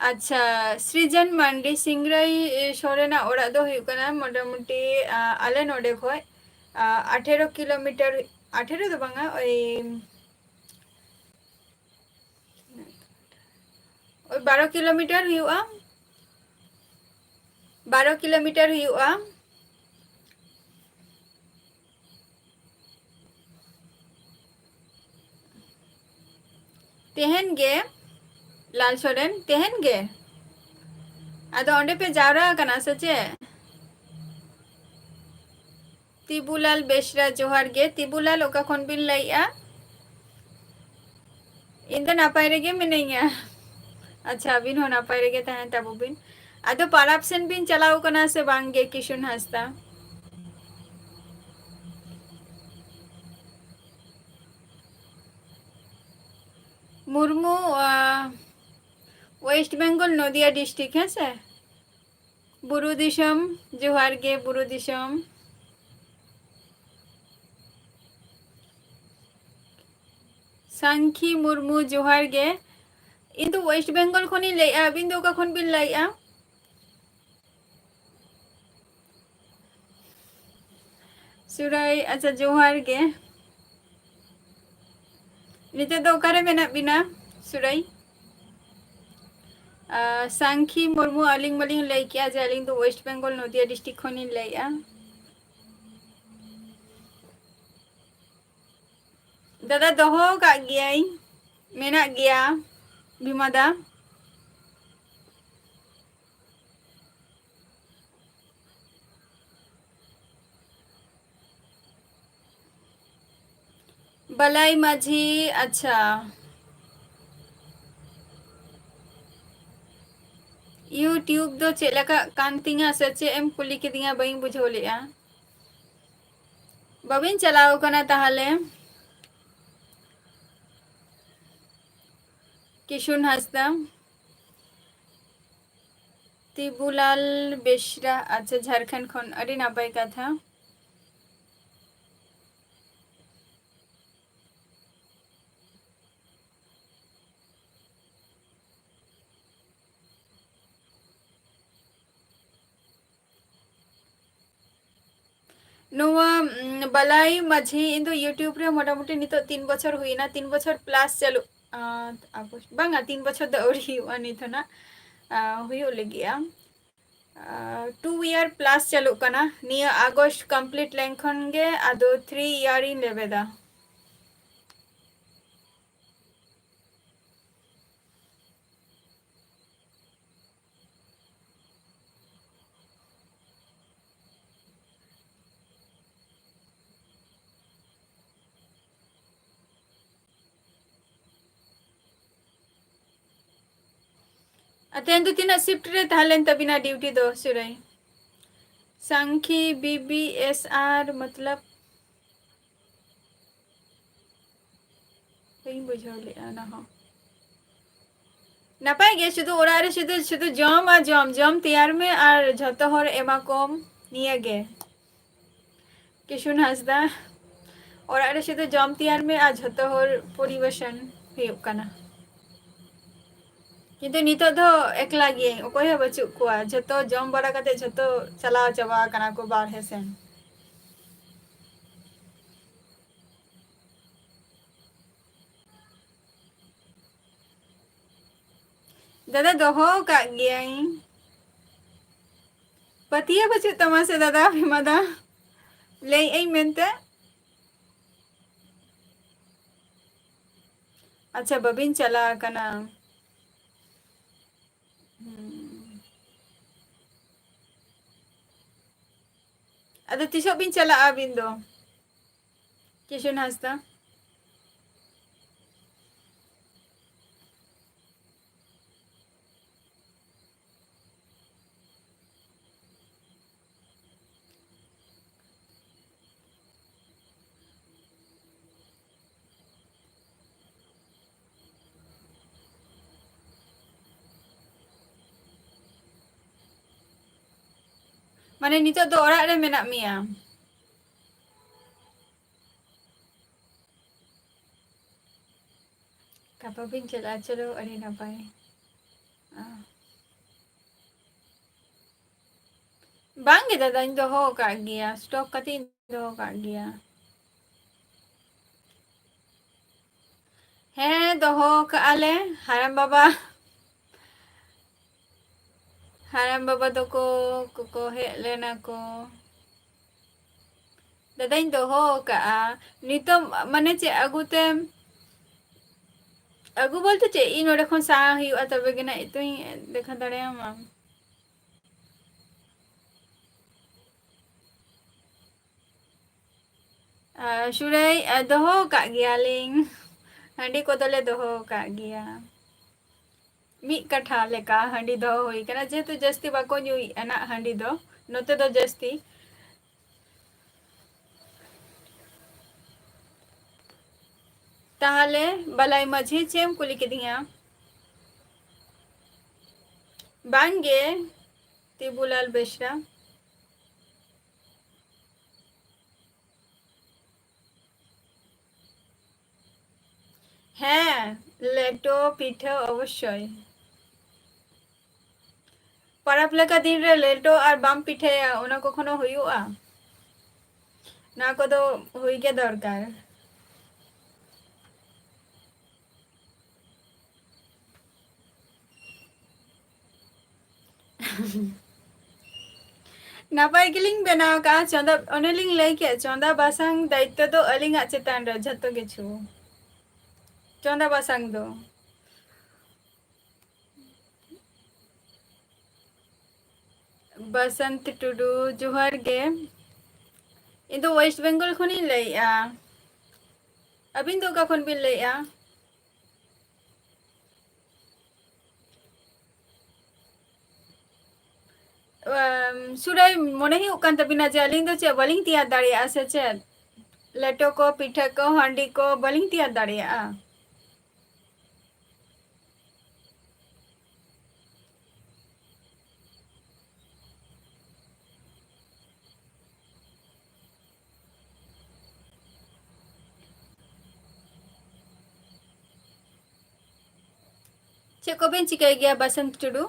ᱟᱪᱪᱷᱟ, ᱥᱨᱤᱡᱚᱱ ᱢᱟᱱᱰᱤ, ᱥᱤᱝᱨᱟᱹᱭ, ᱮ, ᱥᱚᱨᱮᱱᱟᱜ ᱚᱲᱟᱜ ᱫᱚ ᱦᱩᱭᱩᱜ ᱠᱟᱱᱟ ᱢᱚᱴᱟᱢᱩᱴᱤ, ᱟ, ᱟᱞᱮ ᱱᱚᱰᱮ ᱠᱷᱚᱡ, ᱟ, ᱟᱴᱷᱮᱨᱚ ᱠᱤᱞᱳᱢᱤᱴᱟᱨ, ᱟᱴᱷᱮᱨᱚ ᱫᱚ ᱵᱟᱝᱟ, ᱳᱭ ᱳᱭ ᱵᱟᱨᱚ ᱠᱤᱞᱳᱢᱤᱴᱟᱨ ᱦᱩᱭᱩᱜᱼᱟ, ᱵᱟᱨᱚ ᱠᱤᱞᱳᱢᱤᱴᱟᱨ ᱦᱩᱭᱩᱜᱼᱟ᱾ ᱛᱮᱦᱮᱧ ᱜᱮ, ᱞᱟᱞ ᱥᱚᱨᱮᱱ, ᱛᱮᱦᱮᱧ ᱜᱮ? ᱟᱫᱚ ᱚᱸᱰᱮ ᱯᱮ ᱡᱟᱣᱨᱟ ᱟᱠᱟᱱᱟ ᱥᱮ ᱪᱮᱫ? ᱛᱤᱵᱩᱞᱟᱞ ᱵᱮᱥᱨᱟ, ᱡᱚᱦᱟᱨ ᱜᱮ᱾ ᱛᱤᱵᱩᱞᱟᱞ, ᱚᱠᱟ ᱠᱷᱚᱱ ᱵᱤᱱ ᱞᱟᱹᱭᱮᱜᱼᱟ? ᱤᱧ ᱫᱚ ᱱᱟᱯᱟᱭ ᱨᱮᱜᱮ ᱢᱤᱱᱟᱹᱧᱟ᱾ ᱟᱪᱪᱷᱟ, ᱟᱹᱵᱤᱱ ᱦᱚᱸ ᱱᱟᱯᱟᱭ ᱨᱮᱜᱮ ᱛᱟᱦᱮᱱ ᱛᱟᱵᱚ ᱵᱤᱱ᱾ ᱟᱫᱚ ᱯᱟᱨᱟᱵᱽ ᱥᱮᱱ ᱵᱤᱱ ᱪᱟᱞᱟᱣ ᱠᱟᱱᱟ ᱥᱮ ᱵᱟᱝ ᱜᱮ, ᱠᱤᱥᱩᱱ ᱦᱟᱸᱥᱫᱟ? ᱢᱩᱨᱢᱩ, ᱟ, ᱳᱭᱮᱥᱴ ᱵᱮᱝᱜᱚᱞ, ᱱᱚᱫᱤᱭᱟ ᱰᱤᱥᱴᱨᱤᱠᱴ, ᱦᱮᱸ ᱥᱮ? ᱵᱩᱨᱩ ᱫᱤᱥᱚᱢ, ᱡᱚᱦᱟᱨ ᱜᱮ, ᱵᱩᱨᱩ ᱫᱤᱥᱚᱢ᱾ ᱥᱟᱝᱠᱷᱤ ᱢᱩᱨᱢᱩ, ᱡᱚᱦᱟᱨ ᱜᱮ᱾ ᱤᱧ ᱫᱚ ᱳᱭᱮᱥᱴ ᱵᱮᱝᱜᱚᱞ ᱠᱷᱚᱱᱤᱧ ᱞᱟᱹᱭᱮᱜᱼᱟ, ᱟᱹᱵᱤᱱ ᱫᱚ ᱚᱠᱟ ᱠᱷᱚᱱ ᱵᱤᱱ ᱞᱟᱹᱭᱮᱜᱼᱟ? ᱥᱩᱨᱟᱹᱭ, ᱟᱪᱪᱷᱟ, ᱡᱚᱦᱟᱨ ᱜᱮ᱾ ᱱᱤᱛᱚᱜ ᱫᱚ ᱚᱠᱟᱨᱮ ᱢᱮᱱᱟᱜ ᱵᱤᱱᱟ, ᱥᱩᱨᱟᱹᱭ? ᱟᱨ ᱥᱟᱝᱠᱷᱤ ᱢᱩᱨᱢᱩ, ᱟᱹᱞᱤᱧ ᱢᱟᱞᱤᱧ ᱞᱟᱹᱭ ᱠᱮᱜᱼᱟ ᱡᱮ ᱟᱹᱞᱤᱧ ᱫᱚ ᱳᱭᱮᱥᱴ ᱵᱮᱝᱜᱚᱞ, ᱱᱚᱫᱤᱭᱟ ᱰᱤᱥᱴᱨᱤᱠᱴ ᱠᱷᱚᱱᱤᱧ ᱞᱟᱹᱭᱮᱜᱼᱟ᱾ ᱫᱟᱫᱟ, ᱫᱚᱦᱚ ᱠᱟᱜ ᱜᱤᱭᱟᱹᱧ, ᱢᱮᱱᱟᱜ ᱜᱮᱭᱟ ᱵᱷᱤᱢᱟ ᱫᱟ᱾ ᱵᱟᱞᱟᱭ ᱢᱟᱹᱡᱷᱤ, ᱟᱪᱪᱷᱟ᱾ YouTube ᱫᱚ ᱪᱮᱫ ᱞᱮᱠᱟᱜ ᱠᱟᱱ ᱛᱤᱧᱟ ᱥᱮ ᱪᱮᱫ ᱮᱢ ᱠᱩᱞᱤ ᱠᱤᱫᱤᱧᱟ, ᱵᱟᱹᱧ ᱵᱩᱡᱷᱟᱹᱣ ᱞᱮᱫᱼᱟ᱾ ᱵᱟᱹᱵᱤᱱ ᱪᱟᱞᱟᱣ ᱠᱟᱱᱟ ᱛᱟᱦᱚᱞᱮ? ᱠᱤᱥᱩᱱ ᱦᱟᱸᱥᱫᱟ, ᱛᱤᱵᱩᱞᱟᱞ ᱵᱮᱥᱨᱟ, ᱟᱪᱪᱷᱟ, ᱡᱷᱟᱲᱠᱷᱚᱸᱰ ᱠᱷᱚᱱ, ᱟᱹᱰᱤ ᱱᱟᱯᱟᱭ ᱠᱟᱛᱷᱟ᱾ ᱱᱚᱣᱟ, ᱩᱢ, ᱵᱟᱞᱟᱭ ᱢᱟᱹᱡᱷᱤ, ᱤᱧ ᱫᱚ YouTube ᱨᱮ ᱢᱚᱴᱟᱢᱩᱴᱤ ᱱᱤᱛᱚᱜ ᱛᱤᱱ ᱵᱚᱪᱷᱚᱨ ᱦᱩᱭᱱᱟ, ᱛᱤᱱ ᱵᱚᱪᱷᱚᱨ plus ᱪᱟᱹᱞᱩᱜ, ᱟᱸ, ᱟᱜᱚᱥᱴ, ᱵᱟᱝᱟ, ᱛᱤᱱ ᱵᱚᱪᱷᱚᱨ ᱫᱚ ᱟᱹᱣᱨᱤ ᱦᱩᱭᱩᱜᱼᱟ ᱱᱤᱛ ᱦᱚᱸ ᱱᱟᱜ, ᱟᱸ, ᱦᱩᱭᱩᱜ ᱞᱟᱹᱜᱤᱫᱼᱟ᱾ ᱟᱸ, two year plus ᱪᱟᱹᱞᱩᱜ ᱠᱟᱱᱟ, ᱱᱤᱭᱟᱹ ᱟᱜᱚᱥᱴ complete ᱞᱮᱱᱠᱷᱟᱱ ᱜᱮ ᱟᱫᱚ three year ᱤᱧ ᱞᱮᱵᱮᱫᱟ᱾ ᱟᱨ ᱛᱮᱦᱮᱧ ᱫᱚ ᱛᱤᱱᱟᱹᱜ shift ᱨᱮ ᱛᱟᱦᱮᱸ ᱞᱮᱱ ᱛᱟᱵᱤᱱᱟ duty ᱫᱚ, ᱥᱤᱨᱟᱹᱭ? ᱥᱟᱝᱠᱷᱤ, B B S R, ᱢᱚᱛᱞᱚᱵ, ᱵᱟᱹᱧ ᱵᱩᱡᱷᱟᱹᱣ ᱞᱮᱫᱼᱟ ᱚᱱᱟ ᱦᱚᱸ᱾ ᱱᱟᱯᱟᱭ ᱜᱮ, ᱥᱩᱫᱷᱩ ᱚᱲᱟᱜ ᱨᱮ ᱥᱩᱫᱷᱩ, ᱥᱩᱫᱷᱩ ᱡᱚᱢ ᱟᱨ ᱡᱚᱢ, ᱡᱚᱢ ᱛᱮᱭᱟᱨ ᱢᱮ ᱟᱨ ᱡᱷᱚᱛᱚ ᱦᱚᱲ ᱮᱢᱟ ᱠᱚᱢ, ᱱᱤᱭᱟᱹ ᱜᱮ᱾ ᱠᱤᱥᱩᱱ ᱦᱟᱸᱥᱫᱟ, ᱚᱲᱟᱜ ᱨᱮ ᱥᱩᱫᱷᱩ ᱡᱚᱢ ᱛᱮᱭᱟᱨ ᱢᱮ ᱟᱨ ᱡᱷᱚᱛᱚ ᱦᱚᱲ ᱯᱚᱨᱤᱵᱮᱥᱚᱱ ᱦᱩᱭᱩᱜ ᱠᱟᱱᱟ᱾ ᱠᱤᱱᱛᱩ ᱱᱤᱛᱚᱜ ᱫᱚ ᱮᱠᱞᱟ ᱜᱤᱭᱟᱹᱧ, ᱚᱠᱚᱭ ᱦᱚᱸ ᱵᱟᱹᱪᱩᱜ ᱠᱚᱣᱟ, ᱡᱷᱚᱛᱚ ᱡᱚᱢ ᱵᱟᱲᱟ ᱠᱟᱛᱮ ᱡᱷᱚᱛᱚ ᱪᱟᱞᱟᱣ ᱪᱟᱵᱟ ᱟᱠᱟᱱᱟ ᱠᱚ ᱵᱟᱨᱦᱮ ᱥᱮᱱ᱾ ᱫᱟᱫᱟ, ᱫᱚᱦᱚ ᱟᱠᱟᱫ ᱜᱤᱭᱟᱹᱧ᱾ ᱯᱟᱹᱛᱭᱟᱹᱣ ᱵᱟᱹᱪᱩᱜ ᱛᱟᱢᱟ ᱥᱮ ᱫᱟᱫᱟ, ᱵᱤᱢᱟᱫᱟ? ᱞᱟᱹᱭᱮᱫ ᱟᱹᱧ ᱢᱮᱱᱛᱮ᱾ ᱟᱪᱪᱷᱟ, ᱵᱟᱹᱵᱤᱱ ᱪᱟᱞᱟᱣ ᱟᱠᱟᱱᱟ᱾ ᱦᱩᱸ᱾ ᱟᱫᱚ ᱛᱤᱥᱚᱜ ᱵᱤᱱ ᱪᱟᱞᱟᱜᱼᱟ ᱟᱹᱵᱤᱱ ᱫᱚ? ᱠᱤᱥᱩᱱ ᱦᱟᱸᱥᱫᱟ᱾ ᱢᱟᱱᱮ ᱱᱤᱛᱚᱜ ᱫᱚ ᱚᱲᱟᱜ ᱨᱮ ᱢᱮᱱᱟᱜ ᱢᱮᱭᱟ? ᱜᱟᱯᱟ ᱵᱤᱱ ᱪᱟᱞᱟᱜᱼᱟ, ᱪᱚᱞᱚ, ᱟᱹᱰᱤ ᱱᱟᱯᱟᱭ᱾ ᱟ᱾ ᱵᱟᱝ ᱜᱮ ᱫᱟᱫᱟᱧ ᱫᱚᱦᱚ ᱟᱠᱟᱫ ᱜᱮᱭᱟ, stock ᱠᱟᱛᱮᱧ ᱫᱚᱦᱚ ᱟᱠᱟᱫ ᱜᱮᱭᱟ᱾ ᱦᱮᱸ, ᱫᱚᱦᱚ ᱠᱟᱜᱼᱟ ᱞᱮ᱾ ᱦᱟᱲᱟᱢ ᱵᱟᱵᱟ, ᱦᱟᱲᱟᱢ ᱵᱟᱵᱟ ᱛᱟᱠᱚ ᱠᱚᱠᱚ ᱦᱮᱡ ᱞᱮᱱᱟ ᱠᱚ᱾ ᱫᱟᱫᱟᱧ ᱫᱚᱦᱚ ᱟᱠᱟᱜᱼᱟ᱾ ᱱᱤᱛᱚᱜ ᱢᱟᱱᱮ ᱪᱮᱫ ᱟᱹᱜᱩ ᱛᱮᱢ, ᱟᱹᱜᱩ ᱵᱚᱞᱛᱮ ᱪᱮᱫ, ᱤᱧ ᱱᱚᱰᱮ ᱠᱷᱚᱱ ᱥᱟᱦᱟ ᱦᱩᱭᱩᱜᱼᱟ, ᱛᱚᱵᱮ ᱜᱮ ᱱᱟᱜ ᱤᱛᱟᱹᱧ ᱫᱮᱠᱷᱟ ᱫᱟᱲᱮᱭᱟᱢᱟ᱾ ᱟᱨ ᱥᱩᱨᱟᱹᱭ, ᱟᱨ ᱫᱚᱦᱚ ᱟᱠᱟᱫ ᱜᱮᱭᱟᱞᱤᱧ, ᱦᱟᱺᱰᱤ ᱠᱚᱫᱚᱞᱮ ᱫᱚᱦᱚ ᱟᱠᱟᱫ ᱜᱮᱭᱟ᱾ ᱢᱤᱫ ᱠᱟᱴᱷᱟ ᱞᱮᱠᱟ ᱦᱟᱺᱰᱤ ᱫᱚᱦᱚ ᱦᱩᱭ ᱠᱟᱱᱟ, ᱡᱮᱦᱮᱛᱩ ᱡᱟᱹᱥᱛᱤ ᱵᱟᱠᱚ ᱧᱩᱭᱮᱫᱼᱟ ᱱᱟᱜ ᱦᱟᱺᱰᱤ ᱫᱚ, ᱱᱚᱛᱮ ᱫᱚ ᱡᱟᱹᱥᱛᱤ᱾ ᱛᱟᱦᱚᱞᱮ ᱵᱟᱞᱟᱭ ᱢᱟᱹᱡᱷᱤ, ᱪᱮᱫ ᱮᱢ ᱠᱩᱞᱤ ᱠᱤᱫᱤᱧᱟ? ᱵᱟᱝᱜᱮ, ᱛᱤᱵᱩᱞᱟᱞ ᱵᱮᱥᱨᱟ᱾ ᱦᱮᱸ, ᱞᱮᱴᱚ ᱯᱤᱴᱷᱟᱹ ᱚᱵᱚᱥᱥᱳᱭ᱾ ᱯᱚᱨᱚᱵᱽ ᱞᱮᱠᱟ ᱫᱤᱱ ᱨᱮ ᱞᱮᱴᱚ ᱟᱨ ᱵᱟᱢ ᱯᱤᱴᱷᱟᱹᱭᱟ, ᱚᱱᱟ ᱠᱚᱠᱷᱚᱱᱳ ᱦᱩᱭᱩᱜᱼᱟ? ᱱᱚᱣᱟ ᱠᱚᱫᱚ ᱦᱩᱭ ᱜᱮ ᱫᱚᱨᱠᱟᱨ᱾ ᱱᱟᱯᱟᱭ ᱜᱮᱞᱤᱧ ᱵᱮᱱᱟᱣ ᱠᱟᱜᱼᱟ᱾ ᱪᱚᱸᱫᱟ, ᱚᱱᱮᱞᱤᱧ ᱞᱟᱹᱭ ᱠᱮᱫ, ᱪᱚᱸᱫᱟ ᱵᱟᱥᱟᱝ ᱫᱟᱭᱤᱛᱛᱚ ᱫᱚ ᱟᱹᱞᱤᱧᱟᱜ ᱪᱮᱛᱟᱱ ᱨᱮ ᱡᱷᱚᱛᱚ ᱠᱤᱪᱷᱩ᱾ ᱪᱚᱸᱫᱟ ᱵᱟᱥᱟᱝ ᱫᱚ᱾ ᱵᱟᱥᱚᱱᱛ ᱴᱩᱰᱩ, ᱡᱚᱦᱟᱨ ᱜᱮ᱾ ᱤᱧ ᱫᱚ ᱳᱭᱮᱥᱴ ᱵᱮᱝᱜᱚᱞ ᱠᱷᱚᱱᱤᱧ ᱞᱟᱹᱭᱮᱫᱼᱟ᱾ ᱟᱹᱵᱤᱱ ᱫᱚ ᱚᱠᱟ ᱠᱷᱚᱱ ᱵᱤᱱ ᱞᱟᱹᱭᱮᱫᱼᱟ? ᱟᱢ, ᱥᱩᱨᱟᱹᱭ, ᱢᱚᱱᱮ ᱦᱩᱭᱩᱜ ᱠᱟᱱ ᱛᱟᱵᱤᱱᱟ ᱡᱮ ᱟᱹᱞᱤᱧ ᱫᱚ ᱪᱮᱫ ᱵᱟᱹᱞᱤᱧ ᱛᱮᱭᱟᱨ ᱫᱟᱲᱮᱭᱟᱜᱼᱟ ᱥᱮ ᱪᱮᱫ? ᱞᱮᱴᱚ ᱠᱚ, ᱯᱤᱴᱷᱟᱹ ᱠᱚ, ᱦᱟᱺᱰᱤ ᱠᱚ ᱵᱟᱹᱞᱤᱧ ᱛᱮᱭᱟᱨ ᱫᱟᱲᱮᱭᱟᱜᱼᱟ᱾ ᱪᱮᱫ ᱠᱚᱵᱮᱱ ᱪᱤᱠᱟᱹᱭ ᱜᱮᱭᱟ, ᱵᱟᱥᱚᱱᱛ ᱴᱩᱰᱩ?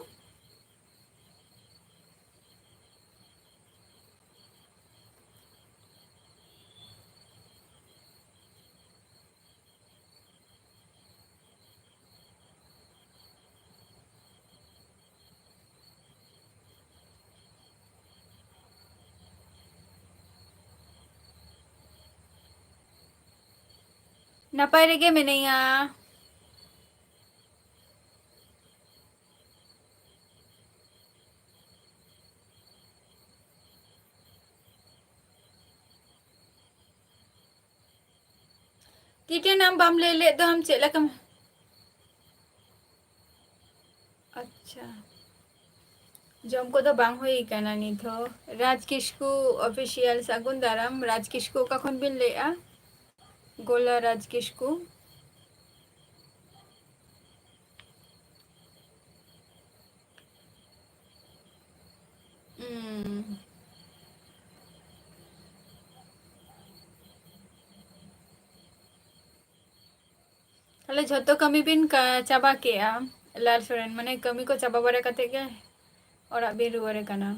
ᱱᱟᱯᱟᱭ ᱨᱮᱜᱮ ᱢᱮᱱᱟᱹᱧᱟ᱾ ᱴᱤᱴᱮᱱ, ᱟᱢ ᱵᱟᱢ ᱞᱟᱹᱭ ᱞᱮᱫ ᱫᱚ ᱟᱢ ᱪᱮᱫ ᱞᱮᱠᱟᱢ? ᱟᱪᱪᱷᱟ, ᱡᱚᱢ ᱠᱚᱫᱚ ᱵᱟᱝ ᱦᱩᱭ ᱠᱟᱱᱟ ᱱᱤᱛ ᱦᱚᱸ᱾ ᱨᱟᱡᱽ ᱠᱤᱥᱠᱩ ᱚᱯᱷᱤᱥᱤᱭᱟᱞ, ᱥᱟᱹᱜᱩᱱ ᱫᱟᱨᱟᱢ᱾ ᱨᱟᱡᱽ ᱠᱤᱥᱠᱩ ᱚᱠᱟ ᱠᱷᱚᱱ ᱵᱤᱱ ᱞᱟᱹᱭᱮᱫᱼᱟ? ᱜᱳᱞᱟ ᱨᱟᱡᱽ ᱠᱤᱥᱠᱩ᱾ ᱩᱸ᱾ ᱛᱟᱦᱞᱮ ᱡᱷᱚᱛᱚ ᱠᱟᱹᱢᱤ ᱵᱤᱱ ᱠᱟ-, ᱪᱟᱵᱟ ᱠᱮᱜᱼᱟ, ᱞᱟᱞ ᱥᱚᱨᱮᱱ? ᱢᱟᱱᱮ ᱠᱟᱹᱢᱤ ᱠᱚ ᱪᱟᱵᱟ ᱵᱟᱲᱟ ᱠᱟᱛᱮ ᱜᱮ ᱚᱲᱟᱜ ᱵᱤᱱ ᱨᱩᱣᱟᱹᱲ ᱠᱟᱱᱟ?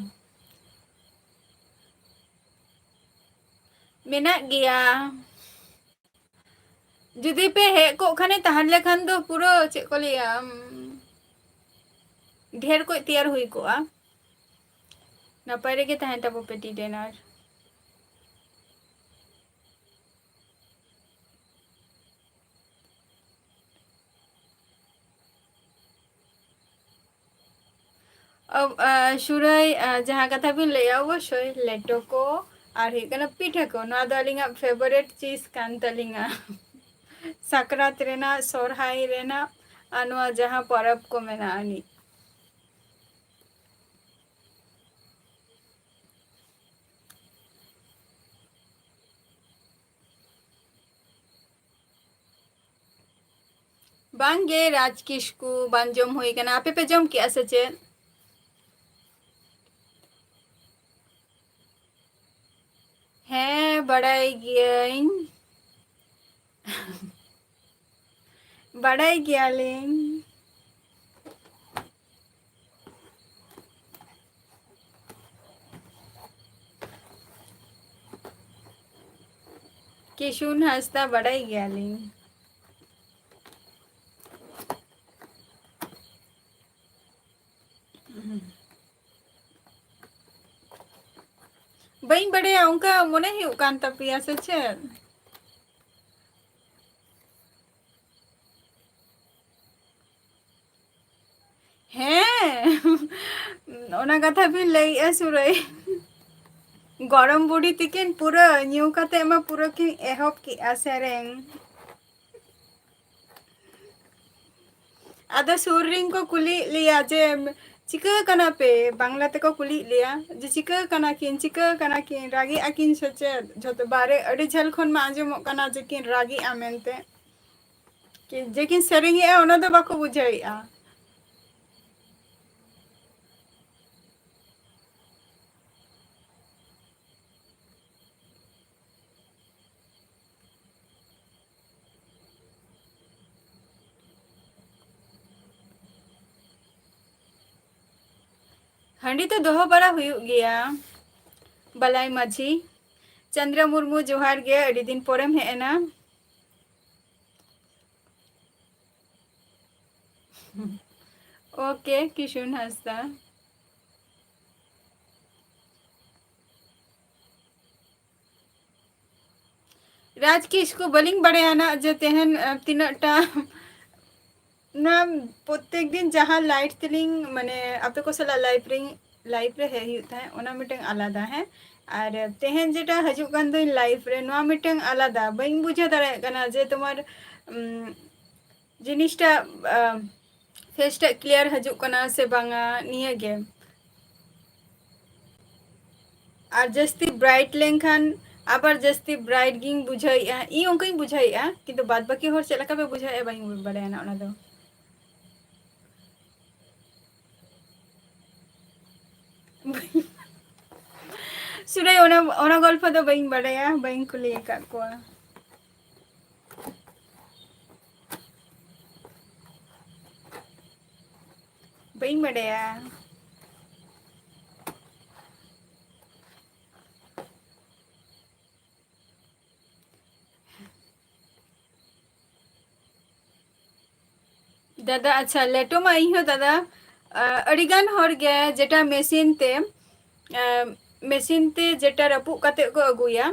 ᱢᱮᱱᱟᱜ ᱜᱮᱭᱟ᱾ ᱡᱩᱫᱤ ᱯᱮ ᱦᱮᱡ ᱠᱚᱜ ᱠᱷᱟᱱᱮ, ᱛᱟᱦᱞᱮ ᱠᱷᱟᱱ ᱫᱚ ᱯᱩᱨᱟᱹ ᱪᱮᱫ ᱠᱚ ᱞᱟᱹᱭᱟ, ᱩᱢ, ᱰᱷᱮᱨ ᱠᱚᱡ ᱛᱮᱭᱟᱨ ᱦᱩᱭ ᱠᱚᱜᱼᱟ᱾ ᱱᱟᱯᱟᱭ ᱨᱮᱜᱮ ᱛᱟᱦᱮᱱ ᱛᱟᱵᱚ ᱯᱮ ᱴᱤ ᱰᱮᱱᱟᱨ᱾ ᱚᱵ-, ᱟ, ᱥᱩᱨᱟᱹᱭ, ᱟ, ᱡᱟᱦᱟᱸ ᱠᱟᱛᱷᱟ ᱵᱤᱱ ᱞᱟᱹᱭᱟ, ᱚᱵᱚᱥᱥᱳᱭ ᱞᱮᱴᱚ ᱠᱚ ᱟᱨ ᱦᱩᱭᱩᱜ ᱠᱟᱱᱟ ᱯᱤᱴᱷᱟᱹ ᱠᱚ, ᱱᱚᱣᱟ ᱫᱚ ᱟᱹᱞᱤᱧᱟᱜ favourite ᱪᱤᱡᱽ ᱠᱟᱱ ᱛᱟᱹᱞᱤᱧᱟ᱾ ᱥᱟᱠᱨᱟᱛ ᱨᱮᱱᱟᱜ, ᱥᱚᱨᱦᱟᱭ ᱨᱮᱱᱟᱜ ᱟᱨ ᱱᱚᱣᱟ ᱡᱟᱦᱟᱸ ᱯᱚᱨᱚᱵᱽ ᱠᱚ ᱢᱮᱱᱟᱜ ᱟᱹᱱᱤᱡ᱾ ᱵᱟᱝ ᱜᱮ ᱨᱟᱡᱽ ᱠᱤᱥᱠᱩ, ᱵᱟᱝ ᱡᱚᱢ ᱦᱩᱭ ᱠᱟᱱᱟ᱾ ᱟᱯᱮ ᱯᱮ ᱡᱚᱢ ᱠᱮᱜᱼᱟ ᱥᱮ ᱪᱮᱫ? ᱦᱮᱸ, ᱵᱟᱲᱟᱭ ᱜᱤᱭᱟᱹᱧ᱾ ᱵᱟᱲᱟᱭ ᱜᱮᱭᱟᱞᱤᱧ᱾ ᱠᱤᱥᱩᱱ ᱦᱟᱸᱥᱫᱟ ᱵᱟᱰᱟᱭ ᱜᱮᱭᱟᱞᱤᱧ᱾ ᱵᱟᱹᱧ ᱵᱟᱰᱟᱭᱟ, ᱚᱱᱠᱟ ᱢᱚᱱᱮ ᱦᱩᱭᱩᱜ ᱠᱟᱱ ᱛᱟᱯᱮᱭᱟ ᱥᱮ ᱪᱮᱫ? ᱦᱮᱸ, ᱚᱱᱟ ᱠᱟᱛᱷᱟ ᱵᱤᱱ ᱞᱟᱹᱭᱮᱜᱼᱟ ᱥᱩᱨᱟᱹᱭ᱾ ᱜᱚᱲᱚᱢ ᱵᱩᱰᱷᱤ ᱛᱤᱠᱤᱱ ᱯᱩᱨᱟᱹ ᱧᱩ ᱠᱟᱛᱮ ᱢᱟ ᱯᱩᱨᱟᱹ ᱠᱤᱱ ᱮᱦᱚᱵ ᱠᱮᱜᱼᱟ ᱥᱮᱨᱮᱧ᱾ ᱟᱫᱚ ᱥᱩᱨ ᱨᱤᱱ ᱠᱚ ᱠᱩᱞᱤᱭᱮᱫ ᱞᱮᱭᱟ ᱡᱮ, "ᱪᱤᱠᱟᱹ ᱠᱟᱱᱟ ᱯᱮ?" ᱵᱟᱝᱞᱟ ᱛᱮᱠᱚ ᱠᱩᱞᱤᱭᱮᱫ ᱞᱮᱭᱟ ᱡᱮ, "ᱪᱤᱠᱟᱹ ᱠᱟᱱᱟ ᱠᱤᱱ, ᱪᱤᱠᱟᱹ ᱠᱟᱱᱟ ᱠᱤᱱ, ᱨᱟᱹᱜᱤᱜᱼᱟ ᱠᱤᱱ ᱥᱮ ᱪᱮᱫ?" ᱡᱷᱚᱛᱚ ᱵᱟᱨᱮ ᱟᱹᱰᱤ ᱡᱷᱟᱹᱞ ᱠᱷᱚᱱ ᱢᱟ ᱟᱸᱡᱚᱢᱚᱜ ᱠᱟᱱᱟ ᱡᱮ ᱠᱤᱱ ᱨᱟᱹᱜᱤᱜᱼᱟ ᱢᱮᱱᱛᱮ᱾ ᱠᱤ-, ᱡᱮ ᱠᱤᱱ ᱥᱮᱨᱮᱧᱮᱜᱼᱟ, ᱚᱱᱟ ᱫᱚ ᱵᱟᱠᱚ ᱵᱩᱡᱷᱟᱹᱣᱮᱜᱼᱟ᱾ ᱦᱟᱺᱰᱤ ᱫᱚ ᱫᱚᱦᱚ ᱵᱟᱲᱟ ᱦᱩᱭᱩᱜ ᱜᱮᱭᱟ᱾ ᱵᱟᱞᱟᱭ ᱢᱟᱹᱡᱷᱤ, ᱪᱚᱱᱫᱨᱟ ᱢᱩᱨᱢᱩ, ᱡᱚᱦᱟᱨ ᱜᱮ, ᱟᱹᱰᱤ ᱫᱤᱱ ᱯᱚᱨᱮᱢ ᱦᱮᱡ ᱮᱱᱟ᱾ ᱳᱠᱮ, ᱠᱤᱥᱩᱱ ᱦᱟᱸᱥᱫᱟ᱾ ᱨᱟᱡᱽ ᱠᱤᱥᱠᱩ, ᱵᱟᱹᱞᱤᱧ ᱵᱟᱲᱟᱭᱟ ᱱᱟᱜ ᱡᱮ ᱛᱮᱦᱮᱧ, ᱟᱸ, ᱛᱤᱱᱟᱹᱜ ᱴᱟ ᱱᱚᱣᱟ ᱯᱨᱚᱛᱮᱠ ᱫᱤᱱ ᱡᱟᱦᱟᱸ ᱞᱟᱭᱤᱵᱷ ᱛᱮᱞᱤᱧ, ᱢᱟᱱᱮ, ᱟᱯᱮ ᱠᱚ ᱥᱟᱞᱟᱜ ᱞᱟᱭᱤᱵᱷ ᱨᱮᱧ, ᱞᱟᱭᱤᱵᱷ ᱨᱮ ᱦᱮᱡ ᱦᱩᱭᱩᱜ ᱛᱟᱦᱮᱸᱫ, ᱚᱱᱟ ᱢᱤᱫᱴᱟᱝ ᱟᱞᱟᱫᱟ, ᱦᱮᱸ᱾ ᱟᱨ ᱛᱮᱦᱮᱧ ᱡᱮᱴᱟ ᱦᱤᱡᱩᱜ ᱠᱟᱱ ᱫᱚᱧ ᱞᱟᱭᱤᱵᱷ ᱨᱮ, ᱱᱚᱣᱟ ᱢᱤᱫᱴᱟᱝ ᱟᱞᱟᱫᱟ᱾ ᱵᱟᱹᱧ ᱵᱩᱡᱷᱟᱹᱣ ᱫᱟᱲᱮᱭᱟᱜ ᱠᱟᱱᱟ ᱡᱮ ᱛᱳᱢᱟᱨ, ᱩᱢ, ᱡᱤᱱᱤᱥᱴᱟ, ᱟ, ᱯᱷᱮᱥ ᱴᱟᱜ ᱠᱞᱤᱭᱟᱨ ᱦᱤᱡᱩᱜ ᱠᱟᱱᱟ ᱥᱮ ᱵᱟᱝᱟ, ᱱᱤᱭᱟᱹ ᱜᱮ᱾ ᱟᱨ ᱡᱟᱹᱥᱛᱤ ᱵᱨᱟᱭᱤᱴ ᱞᱮᱱᱠᱷᱟᱱ ᱟᱵᱟᱨ ᱡᱟᱹᱥᱛᱤ ᱵᱨᱟᱭᱤᱴ ᱜᱤᱧ ᱵᱩᱡᱷᱟᱹᱣᱮᱫᱼᱟ, ᱤᱧ ᱚᱱᱠᱟᱧ ᱵᱩᱡᱷᱟᱹᱣᱮᱫᱼᱟ, ᱠᱤᱱᱛᱩ ᱵᱟᱫ ᱵᱟᱹᱠᱤ ᱦᱚᱲ ᱪᱮᱫ ᱞᱮᱠᱟ ᱯᱮ ᱵᱩᱡᱷᱟᱹᱣᱮᱫᱼᱟ, ᱵᱟᱹᱧ ᱵᱟᱲᱟᱭᱟ ᱱᱟᱜ ᱚᱱᱟ ᱫᱚ᱾ ᱥᱩᱨᱟᱹᱭ, ᱚᱱᱟ, ᱚᱱᱟ ᱜᱚᱞᱯᱷᱚ ᱫᱚ ᱵᱟᱹᱧ ᱵᱟᱲᱟᱭᱟ, ᱵᱟᱹᱧ ᱠᱩᱞᱤ ᱟᱠᱟᱫ ᱠᱚᱣᱟ᱾ ᱵᱟᱹᱧ ᱵᱟᱰᱟᱭᱟ᱾ ᱫᱟᱫᱟ, ᱟᱪᱪᱷᱟ, ᱞᱮᱴᱚ ᱢᱟ ᱤᱧ ᱦᱚᱸ ᱫᱟᱫᱟ, ᱟ, ᱟᱹᱰᱤ ᱜᱟᱱ ᱦᱚᱲ ᱜᱮ ᱡᱮᱴᱟ ᱢᱮᱥᱤᱱ ᱛᱮ, ᱟ, ᱢᱮᱥᱤᱱ ᱛᱮ ᱡᱮᱴᱟ ᱨᱟᱹᱯᱩᱫ ᱠᱟᱛᱮ ᱠᱚ ᱟᱹᱜᱩᱭᱟ,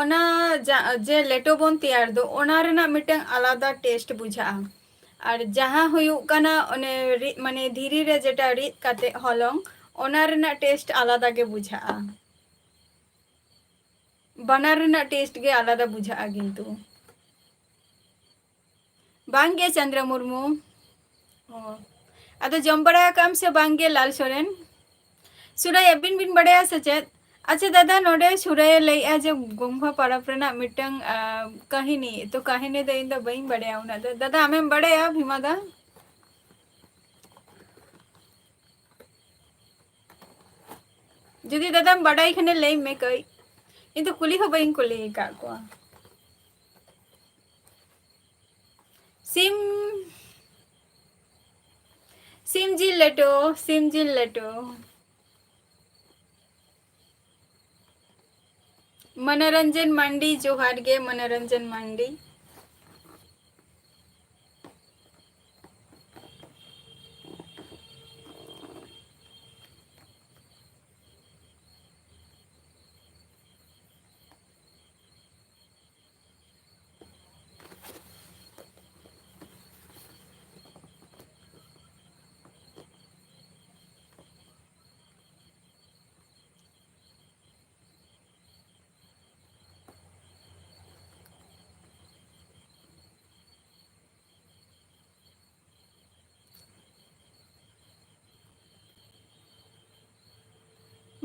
ᱚᱱᱟ ᱡᱟ-, ᱡᱮ ᱞᱮᱴᱚ ᱵᱚᱱ ᱛᱮᱭᱟᱨ ᱫᱚ, ᱚᱱᱟ ᱨᱮᱱᱟᱜ ᱢᱤᱫᱴᱟᱝ ᱟᱞᱟᱫᱟ ᱴᱮᱥᱴ ᱵᱩᱡᱷᱟᱹᱜᱼᱟ᱾ ᱟᱨ ᱡᱟᱦᱟᱸ ᱦᱩᱭᱩᱜ ᱠᱟᱱᱟ ᱚᱱᱮ ᱨᱤᱫ, ᱢᱟᱱᱮ ᱫᱷᱤᱨᱤ ᱨᱮ ᱡᱮᱴᱟ ᱨᱤᱫ ᱠᱟᱛᱮ ᱦᱚᱞᱚᱝ, ᱚᱱᱟ ᱨᱮᱱᱟᱜ ᱴᱮᱥᱴ ᱟᱞᱟᱫᱟ ᱜᱮ ᱵᱩᱡᱷᱟᱹᱜᱼᱟ᱾ ᱵᱟᱱᱟᱨ ᱨᱮᱱᱟᱜ ᱴᱮᱥᱴ ᱜᱮ ᱟᱞᱟᱫᱟ ᱵᱩᱡᱷᱟᱹᱜᱼᱟ ᱠᱤᱱᱛᱩ᱾ ᱵᱟᱝ ᱜᱮ ᱪᱚᱱᱫᱨᱟ ᱢᱩᱨᱢᱩ᱾ ᱚ᱾ ᱟᱫᱚ ᱡᱚᱢ ᱵᱟᱲᱟ ᱟᱠᱟᱫ ᱟᱢ ᱥᱮ ᱵᱟᱝ ᱜᱮ ᱞᱟᱞ ᱥᱚᱨᱮᱱ? ᱥᱩᱨᱟᱭ, ᱟᱹᱵᱤᱱ ᱵᱤᱱ ᱵᱟᱲᱟᱭᱟ ᱥᱮ ᱪᱮᱫ? ᱟᱪᱪᱷᱟ ᱫᱟᱫᱟ, ᱱᱚᱰᱮ ᱥᱩᱨᱟᱭᱮ ᱞᱟᱹᱭᱮᱜᱼᱟ ᱡᱮ ᱜᱚᱢᱦᱟ ᱯᱚᱨᱚᱵᱽ ᱨᱮᱱᱟᱜ ᱢᱤᱫᱴᱟᱝ, ᱟ, ᱠᱟᱹᱦᱤᱱᱤ᱾ ᱛᱚ ᱠᱟᱹᱦᱤᱱᱤ ᱫᱚ ᱤᱧ ᱫᱚ ᱵᱟᱹᱧ ᱵᱟᱲᱟᱭᱟ ᱩᱱᱟᱹᱜ ᱫᱚ᱾ ᱫᱟᱫᱟ, ᱟᱢᱮᱢ ᱵᱟᱲᱟᱭᱟ ᱵᱷᱤᱢᱟ ᱫᱟ? ᱡᱩᱫᱤ ᱫᱟᱫᱟᱢ ᱵᱟᱰᱟᱭ ᱠᱷᱟᱱᱮ ᱞᱟᱹᱭ ᱢᱮ ᱠᱟᱹᱡ᱾ ᱤᱧ ᱫᱚ ᱠᱩᱞᱤ ᱦᱚᱸ ᱵᱟᱹᱧ ᱠᱩᱞᱤ ᱟᱠᱟᱫ ᱠᱚᱣᱟ᱾ ᱥᱤᱢ, ᱥᱤᱢ ᱡᱤᱞ ᱞᱮᱴᱚ, ᱥᱤᱢ ᱡᱤᱞ ᱞᱮᱴᱚ᱾ ᱢᱚᱱᱳᱨᱚᱧᱡᱚᱱ ᱢᱟᱱᱰᱤ, ᱡᱚᱦᱟᱨ ᱜᱮ ᱢᱚᱱᱳᱨᱚᱧᱡᱚᱱ ᱢᱟᱱᱰᱤ᱾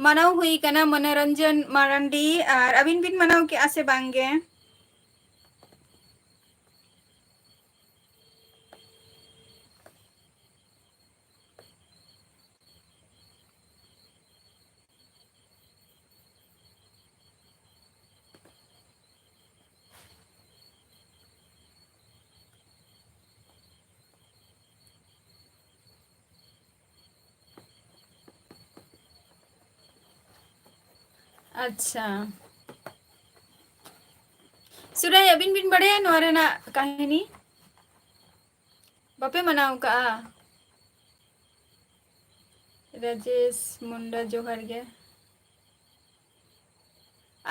ᱢᱟᱱᱟᱣ ᱦᱩᱭ ᱠᱟᱱᱟ ᱢᱚᱱᱳᱨᱚᱧᱡᱚᱱ ᱢᱟᱨᱟᱱᱰᱤ, ᱟᱨ ᱟᱹᱵᱤᱱ ᱵᱤᱱ ᱢᱟᱱᱟᱣ ᱠᱮᱜᱼᱟ ᱥᱮ ᱵᱟᱝ ᱜᱮ? ᱟᱪᱪᱷᱟ᱾ ᱥᱩᱨᱟᱭ, ᱟᱹᱵᱤᱱ ᱵᱤᱱ ᱵᱟᱲᱟᱭᱟ ᱱᱚᱣᱟ ᱨᱮᱱᱟᱜ ᱠᱟᱹᱦᱱᱤ? ᱵᱟᱯᱮ ᱢᱟᱱᱟᱣ ᱠᱟᱜᱼᱟ? ᱨᱟᱡᱮᱥ ᱢᱩᱱᱰᱟ, ᱡᱚᱦᱟᱨ ᱜᱮ᱾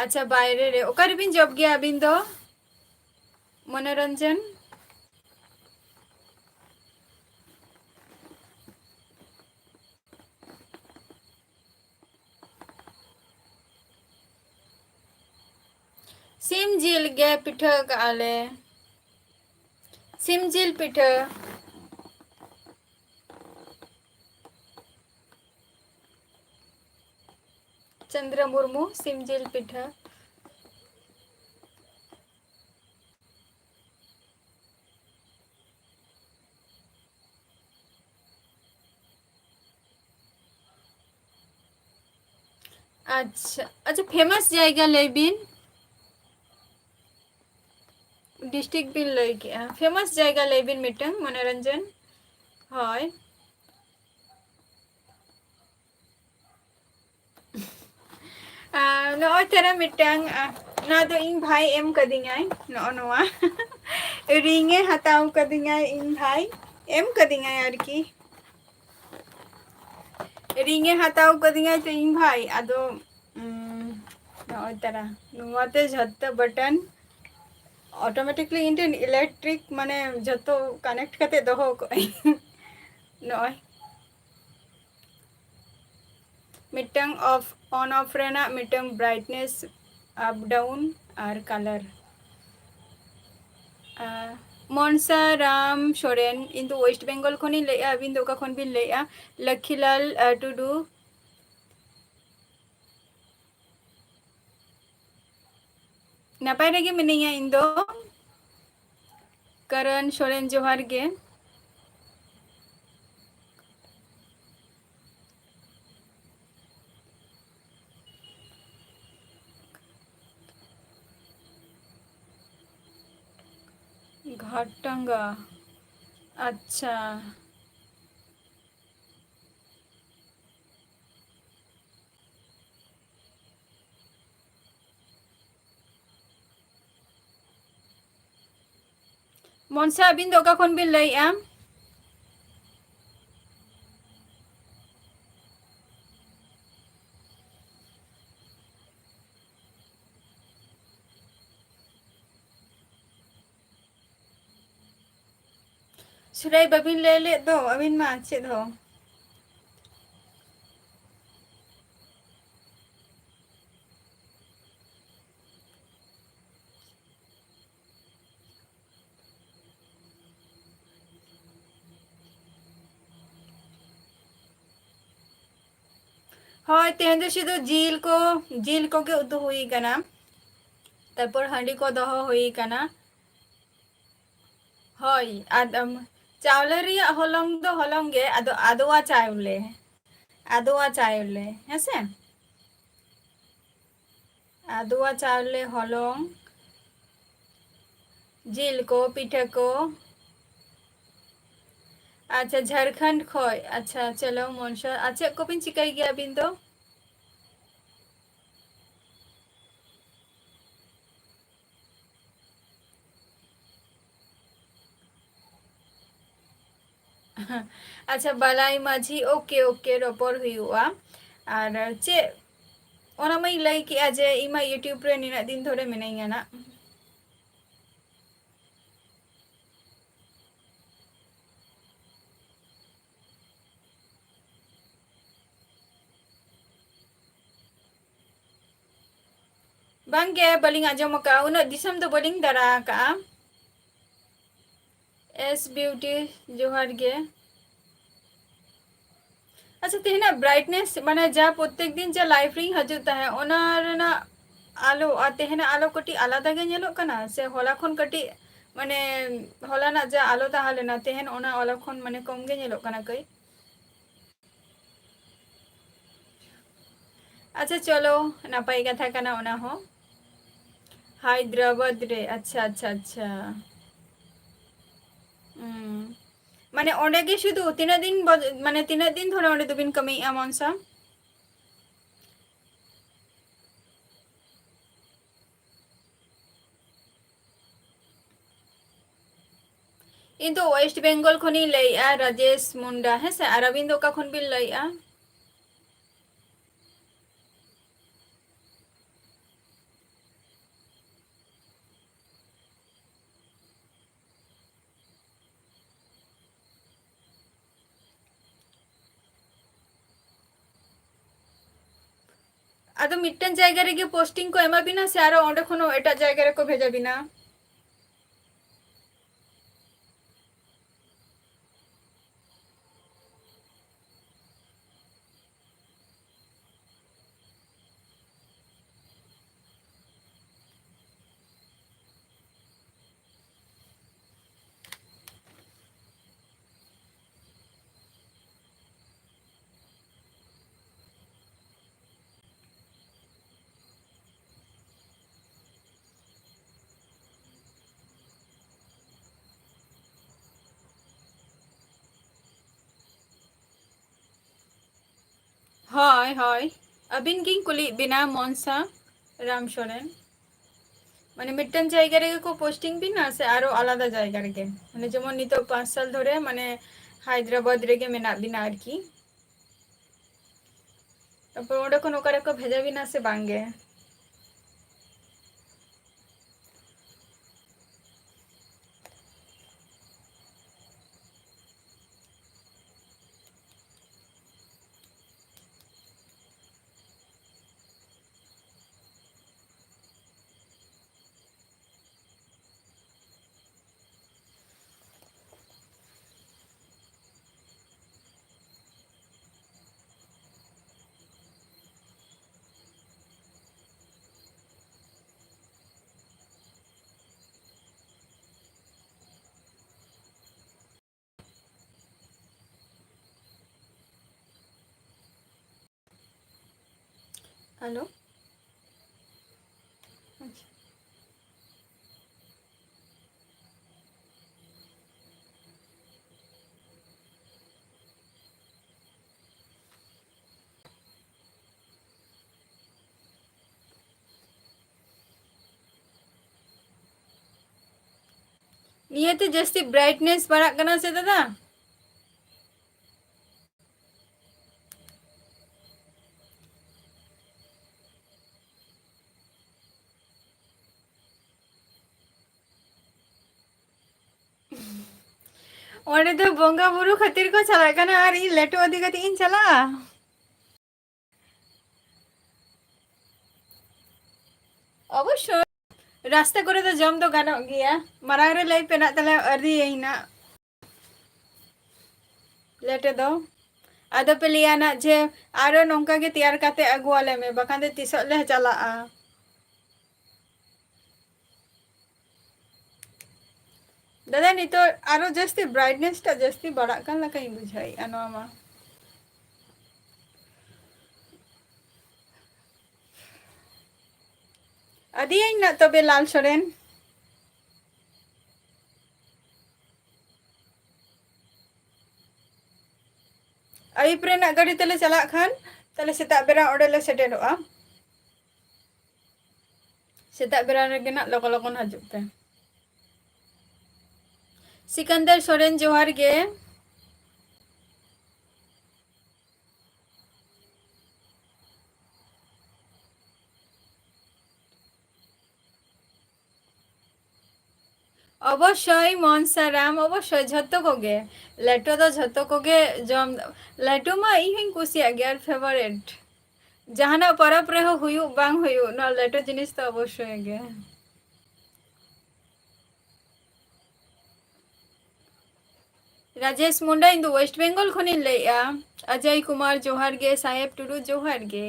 ᱟᱪᱪᱷᱟ, ᱵᱟᱭᱨᱮ ᱨᱮ᱾ ᱚᱠᱟ ᱨᱮᱵᱤᱱ job ᱜᱮᱭᱟ ᱟᱹᱵᱤᱱ ᱫᱚ, ᱢᱚᱱᱳᱨᱚᱧᱡᱚᱱ? ᱥᱤᱢ ᱡᱤᱞ ᱜᱮ ᱯᱤᱴᱷᱟᱹ ᱠᱟᱜᱼᱟ ᱞᱮ᱾ ᱥᱤᱢ ᱡᱤᱞ ᱯᱤᱴᱷᱟᱹ᱾ ᱪᱚᱱᱫᱨᱚ ᱢᱩᱨᱢᱩ, ᱥᱤᱢ ᱡᱤᱞ ᱯᱤᱴᱷᱟᱹ᱾ ᱟᱪᱪᱷᱟ, ᱟᱪᱪᱷᱟ, famous ᱡᱟᱭᱜᱟ ᱞᱟᱹᱭ ᱵᱤᱱ᱾ District ᱵᱤᱱ ᱞᱟᱹᱭ ᱠᱮᱜᱼᱟ, famous ᱡᱟᱭᱜᱟ ᱞᱟᱹᱭ ᱵᱤᱱ ᱢᱤᱫᱴᱟᱝ, ᱢᱚᱱᱳᱨᱚᱧᱡᱚᱱ᱾ ᱦᱳᱭ᱾ ᱟᱨ ᱱᱚᱜᱼᱚᱭ ᱛᱟᱨᱟ ᱢᱤᱫᱴᱟᱝ, ᱟᱨ ᱱᱚᱣᱟ ᱫᱚ ᱤᱧ ᱵᱷᱟᱭ ᱮᱢ ᱠᱟᱫᱤᱧᱟᱭ, ᱱᱚᱜᱼᱚ ᱱᱚᱣᱟ᱾ ᱨᱤᱝ ᱮ ᱦᱟᱛᱟᱣ ᱠᱟᱫᱤᱧᱟᱭ ᱤᱧ ᱵᱷᱟᱭ, ᱮᱢ ᱠᱟᱫᱤᱧᱟᱭ ᱟᱨᱠᱤ᱾ ᱨᱤᱝ ᱮ ᱦᱟᱛᱟᱣ ᱠᱟᱫᱤᱧᱟᱭ ᱛᱚ ᱤᱧ ᱵᱷᱟᱭ, ᱟᱫᱚ, ᱩᱢ, ᱱᱚᱜᱼᱚᱭ ᱛᱟᱨᱟ, ᱱᱚᱣᱟᱛᱮ ᱡᱷᱚᱛᱚ button automatically ᱤᱧ ᱴᱷᱮᱱ electric, ᱢᱟᱱᱮ, ᱡᱷᱚᱛᱚ connect ᱠᱟᱛᱮ ᱫᱚᱦᱚ ᱠᱟᱜᱼᱟᱹᱧ᱾ ᱱᱚᱜᱼᱚᱭ᱾ ᱢᱤᱫᱴᱟᱝ off, on off ᱨᱮᱱᱟᱜ ᱢᱤᱫᱴᱟᱝ brightness up down ᱟᱨ color᱾ ᱟᱨ ᱢᱚᱱᱥᱟ ᱨᱟᱢ ᱥᱚᱨᱮᱱ, ᱤᱧ ᱫᱚ West Bengal ᱠᱷᱚᱱᱤᱧ ᱞᱟᱹᱭᱮᱜᱼᱟ, ᱟᱹᱵᱤᱱ ᱫᱚ ᱚᱠᱟ ᱠᱷᱚᱱ ᱵᱤᱱ ᱞᱟᱹᱭᱮᱜᱼᱟ? ᱞᱚᱠᱠᱷᱤᱞᱟᱞ, ᱟᱨ ᱴᱩᱰᱩ᱾ ᱱᱟᱯᱟᱭ ᱨᱮᱜᱮ ᱢᱤᱱᱟᱹᱧᱟ ᱤᱧ ᱫᱚ᱾ ᱠᱟᱨᱚᱱ ᱥᱚᱨᱮᱱ, ᱡᱚᱦᱟᱨ ᱜᱮ᱾ ᱜᱷᱟᱴᱟᱝᱜᱟ, ᱟᱪᱪᱷᱟ᱾ ᱢᱚᱱᱥᱟ, ᱟᱹᱵᱤᱱ ᱫᱚ ᱚᱠᱟ ᱠᱷᱚᱱ ᱵᱤᱱ ᱞᱟᱹᱭᱮᱜᱼᱟ? ᱥᱩᱨᱟᱹᱭ, ᱵᱟᱹᱵᱤᱱ ᱞᱟᱹᱭ ᱞᱮᱫ ᱫᱚ ᱟᱹᱵᱤᱱ ᱢᱟ ᱪᱮᱫ ᱦᱚᱸ᱾ ᱦᱳᱭ, ᱛᱮᱦᱮᱧ ᱫᱚ ᱥᱩᱫᱷᱩ ᱡᱤᱞ ᱠᱚ, ᱡᱤᱞ ᱠᱚᱜᱮ ᱩᱛᱩ ᱦᱩᱭ ᱠᱟᱱᱟ᱾ ᱛᱟᱨᱯᱚᱨ ᱦᱟᱺᱰᱤ ᱠᱚ ᱫᱚᱦᱚ ᱦᱩᱭ ᱠᱟᱱᱟ᱾ ᱦᱳᱭ, ᱟᱫ-, ᱟᱢ, ᱪᱟᱣᱞᱮ ᱨᱮᱭᱟᱜ ᱦᱚᱞᱚᱝ ᱫᱚ ᱦᱚᱞᱚᱝ ᱜᱮ, ᱟᱫᱚ ᱟᱫᱣᱟ ᱪᱟᱣᱞᱮ, ᱟᱫᱣᱟ ᱪᱟᱣᱞᱮ, ᱦᱮᱸᱥᱮ? ᱟᱫᱣᱟ ᱪᱟᱣᱞᱮ ᱦᱚᱞᱚᱝ, ᱡᱤᱞ ᱠᱚ, ᱯᱤᱴᱷᱟᱹ ᱠᱚ᱾ ᱟᱪᱪᱷᱟ, ᱡᱷᱟᱲᱠᱷᱚᱸᱰ ᱠᱷᱚᱡ᱾ ᱟᱪᱪᱷᱟ, ᱪᱚᱞᱚ ᱢᱚᱱᱥᱟ, ᱟᱨ ᱪᱮᱫ ᱠᱚᱵᱤᱱ ᱪᱤᱠᱟᱹᱭ ᱜᱮᱭᱟ ᱟᱹᱵᱤᱱ ᱫᱚ? ᱟᱪᱪᱷᱟ, ᱵᱟᱞᱟᱭ ᱢᱟᱹᱡᱷᱤ, OK, OK, ᱨᱚᱯᱚᱲ ᱦᱩᱭᱩᱜᱼᱟ᱾ ᱟᱨ ᱪᱮᱫ, ᱚᱱᱟ ᱢᱟᱧ ᱞᱟᱹᱭ ᱠᱮᱜᱼᱟ ᱡᱮ ᱤᱧ ᱢᱟ YouTube ᱨᱮ ᱱᱤᱱᱟᱹᱜ ᱫᱤᱱ ᱫᱷᱚᱨᱮ ᱢᱤᱱᱟᱹᱧᱟ ᱱᱟᱜ᱾ ᱵᱟᱝᱜᱮ, ᱵᱟᱹᱞᱤᱧ ᱟᱸᱡᱚᱢ ᱟᱠᱟᱫᱼᱟ, ᱩᱱᱟᱹᱜ ᱫᱤᱥᱚᱢ ᱫᱚ ᱵᱟᱹᱞᱤᱧ ᱫᱟᱬᱟ ᱟᱠᱟᱫᱼᱟ᱾ S Beauty, ᱡᱚᱦᱟᱨ ᱜᱮ᱾ ᱟᱪᱪᱷᱟ, ᱛᱮᱦᱮᱧᱟᱜ brightness, ᱢᱟᱱᱮ ᱡᱟ ᱯᱨᱚᱛᱮᱠ ᱫᱤᱱ ᱡᱟ live ᱨᱤᱧ ᱦᱤᱡᱩᱜ ᱛᱟᱦᱮᱸᱫ, ᱚᱱᱟ ᱨᱮᱱᱟᱜ ᱟᱞᱚ ᱟᱨ ᱛᱮᱦᱮᱧᱟᱜ ᱟᱞᱚ ᱠᱟᱹᱴᱤᱡ ᱟᱞᱟᱫᱟ ᱜᱮ ᱧᱮᱞᱚᱜ ᱠᱟᱱᱟ, ᱥᱮ ᱦᱚᱞᱟ ᱠᱷᱚᱱ ᱠᱟᱹᱴᱤᱡ, ᱢᱟᱱᱮ ᱦᱚᱞᱟᱱᱟᱜ ᱡᱟ ᱟᱞᱚ ᱛᱟᱦᱮᱸ ᱞᱮᱱᱟ, ᱛᱮᱦᱮᱧ ᱚᱱᱟ ᱟᱞᱚ ᱠᱷᱚᱱ ᱢᱟᱱᱮ ᱠᱚᱢ ᱜᱮ ᱧᱮᱞᱚᱜ ᱠᱟᱱᱟ ᱠᱟᱹᱡ? ᱟᱪᱪᱷᱟ, ᱪᱚᱞᱚ, ᱱᱟᱯᱟᱭ ᱠᱟᱛᱷᱟ ᱠᱟᱱᱟ ᱚᱱᱟ ᱦᱚᱸ᱾ ᱦᱟᱭᱫᱨᱟᱵᱟᱫᱽ ᱨᱮ, ᱟᱪᱪᱷᱟ, ᱟᱪᱪᱷᱟ, ᱟᱪᱪᱷᱟ᱾ ᱦᱩᱸ᱾ ᱢᱟᱱᱮ ᱚᱸᱰᱮ ᱜᱮ ᱥᱩᱫᱷᱩ ᱛᱤᱱᱟᱹᱜ ᱫᱤᱱ ᱵᱚ-, ᱢᱟᱱᱮ ᱛᱤᱱᱟᱹᱜ ᱫᱤᱱ ᱫᱷᱚᱨᱮ ᱚᱸᱰᱮ ᱫᱚᱵᱤᱱ ᱠᱟᱹᱢᱤᱭᱮᱫᱼᱟ ᱢᱚᱱᱥᱟ? ᱤᱧ ᱫᱚ West Bengal ᱠᱷᱚᱱᱤᱧ ᱞᱟᱹᱭᱮᱫᱼᱟ, ᱨᱟᱡᱮᱥ ᱢᱩᱱᱰᱟ, ᱦᱮᱸ ᱥᱮ? ᱟᱨ ᱟᱹᱵᱤᱱ ᱫᱚ ᱚᱠᱟ ᱠᱷᱚᱱ ᱵᱤᱱ ᱞᱟᱹᱭᱮᱫᱼᱟ? ᱟᱫᱚ ᱢᱤᱫᱴᱮᱱ ᱡᱟᱭᱜᱟ ᱨᱮᱜᱮ posting ᱠᱚ ᱮᱢᱟ ᱵᱤᱱᱟ ᱥᱮ ᱟᱨᱚ ᱚᱸᱰᱮ ᱠᱷᱚᱱ ᱦᱚᱸ ᱮᱴᱟᱜ ᱡᱟᱭᱜᱟ ᱨᱮᱠᱚ ᱵᱷᱮᱡᱟ ᱵᱤᱱᱟ? ᱦᱳᱭ, ᱦᱳᱭ, ᱟᱹᱵᱤᱱ ᱜᱤᱧ ᱠᱩᱞᱤᱭᱮᱫ ᱵᱤᱱᱟ, ᱢᱚᱱᱥᱟ ᱨᱟᱢ ᱥᱚᱨᱮᱱ᱾ ᱢᱟᱱᱮ, ᱢᱤᱫᱴᱮᱱ ᱡᱟᱭᱜᱟ ᱨᱮᱜᱮ ᱠᱚ posting ᱵᱤᱱᱟ ᱥᱮ ᱟᱨᱚ ᱟᱞᱟᱫᱟ ᱡᱟᱭᱜᱟ ᱨᱮᱜᱮ? ᱢᱟᱱᱮ, ᱡᱮᱢᱚᱱ ᱱᱤᱛᱚᱜ ᱯᱟᱸᱪ ᱥᱟᱞ ᱫᱷᱚᱨᱮ, ᱢᱟᱱᱮ, ᱦᱟᱭᱫᱨᱟᱵᱟᱫᱽ ᱨᱮᱜᱮ ᱢᱮᱱᱟᱜ ᱵᱤᱱᱟ ᱟᱨᱠᱤ᱾ ᱛᱟᱨᱯᱚᱨ ᱚᱸᱰᱮ ᱠᱷᱚᱱ ᱚᱠᱟ ᱨᱮᱠᱚ ᱵᱷᱮᱡᱟ ᱵᱤᱱᱟ ᱥᱮ ᱵᱟᱝ ᱜᱮ? ᱦᱮᱞᱳ᱾ ᱟᱪᱪᱷᱟ᱾ ᱱᱤᱭᱟᱹᱛᱮ ᱡᱟᱹᱥᱛᱤ brightness ᱵᱟᱲᱟᱜ ᱠᱟᱱᱟ ᱥᱮ ᱫᱟᱫᱟ? ᱚᱸᱰᱮ ᱫᱚ ᱵᱚᱸᱜᱟ ᱵᱩᱨᱩ ᱠᱷᱟᱹᱛᱤᱨ ᱠᱚ ᱪᱟᱞᱟᱜ ᱠᱟᱱᱟ, ᱟᱨ ᱤᱧ ᱞᱮᱴᱚ ᱤᱫᱤ ᱠᱟᱛᱮ ᱤᱧ ᱪᱟᱞᱟᱜᱼᱟ? ᱚᱵᱚᱥᱥᱳᱭ, ᱨᱟᱥᱛᱟ ᱠᱚᱨᱮ ᱫᱚ ᱡᱚᱢ ᱫᱚ ᱜᱟᱱᱚᱜ ᱜᱮᱭᱟ᱾ ᱢᱟᱲᱟᱝ ᱨᱮ ᱞᱟᱹᱭ ᱯᱮ ᱱᱟᱜ ᱛᱟᱦᱞᱮ, ᱟᱹᱣᱨᱤᱭᱟᱹᱧ ᱱᱟᱜ ᱞᱮᱴᱚ ᱫᱚ᱾ ᱟᱫᱚ ᱯᱮ ᱞᱟᱹᱭᱟ ᱱᱟᱜ ᱡᱮ ᱟᱨᱚ ᱱᱚᱝᱠᱟ ᱜᱮ ᱛᱮᱭᱟᱨ ᱠᱟᱛᱮ ᱟᱹᱜᱩᱣᱟᱞᱮ ᱢᱮ, ᱵᱟᱠᱷᱟᱱ ᱫᱚ ᱛᱤᱥᱚᱜ ᱞᱮ ᱪᱟᱞᱟᱜᱼᱟ᱾ ᱫᱟᱫᱟ, ᱱᱤᱛᱚᱜ ᱟᱨᱚ ᱡᱟᱹᱥᱛᱤ brightness ᱴᱟᱜ ᱡᱟᱹᱥᱛᱤ ᱵᱟᱲᱟᱜ ᱠᱟᱱ ᱞᱮᱠᱟᱧ ᱵᱩᱡᱷᱟᱹᱣᱮᱫᱼᱟ ᱱᱚᱣᱟ ᱢᱟ᱾ ᱟᱹᱫᱤᱭᱟᱹᱧ ᱱᱟᱜ ᱛᱚᱵᱮ ᱞᱟᱞ ᱥᱚᱨᱮᱱ᱾ ᱟᱹᱭᱩᱵ ᱨᱮᱱᱟᱜ ᱜᱟᱹᱰᱤ ᱛᱮᱞᱮ ᱪᱟᱞᱟᱜ ᱠᱷᱟᱱ, ᱛᱟᱦᱞᱮ ᱥᱮᱛᱟᱜ ᱵᱮᱲᱟ ᱚᱸᱰᱮ ᱞᱮ ᱥᱮᱴᱮᱨᱚᱜᱼᱟ᱾ ᱥᱮᱛᱟᱜ ᱵᱮᱲᱟ ᱨᱮᱜᱮ ᱱᱟᱜ ᱞᱚᱜᱚᱱ ᱞᱚᱜᱚᱱ ᱦᱤᱡᱩᱜ ᱯᱮ᱾ ᱥᱤᱠᱟᱱᱫᱟᱨ ᱥᱚᱨᱮᱱ, ᱡᱚᱦᱟᱨ ᱜᱮ᱾ ᱚᱵᱚᱥᱥᱳᱭ ᱢᱚᱱᱥᱟᱨᱟᱢ, ᱚᱵᱚᱥᱥᱳᱭ ᱡᱷᱚᱛᱚ ᱠᱚᱜᱮ᱾ ᱞᱮᱴᱚ ᱫᱚ ᱡᱷᱚᱛᱚ ᱠᱚᱜᱮ ᱡᱚᱢ, ᱞᱮᱴᱚ ᱢᱟ ᱤᱧ ᱦᱚᱸᱧ ᱠᱩᱥᱤᱭᱟᱜ ᱜᱮᱭᱟ, ᱟᱨ favourite᱾ ᱡᱟᱦᱟᱱᱟᱜ ᱯᱚᱨᱚᱵᱽ ᱨᱮᱦᱚᱸ ᱦᱩᱭᱩᱜ ᱵᱟᱝ ᱦᱩᱭᱩᱜ, ᱱᱚᱣᱟ ᱞᱮᱴᱚ ᱡᱤᱱᱤᱥ ᱫᱚ ᱚᱵᱚᱥᱥᱳᱭ ᱜᱮ᱾ ᱨᱟᱡᱮᱥ ᱢᱩᱱᱰᱟ, ᱤᱧ ᱫᱚ West Bengal ᱠᱷᱚᱱᱤᱧ ᱞᱟᱹᱭᱮᱜᱼᱟ᱾ ᱚᱡᱚᱭ ᱠᱩᱢᱟᱨ, ᱡᱚᱦᱟᱨ ᱜᱮ᱾ ᱥᱟᱦᱮᱵ ᱴᱩᱰᱩ, ᱡᱚᱦᱟᱨ ᱜᱮ᱾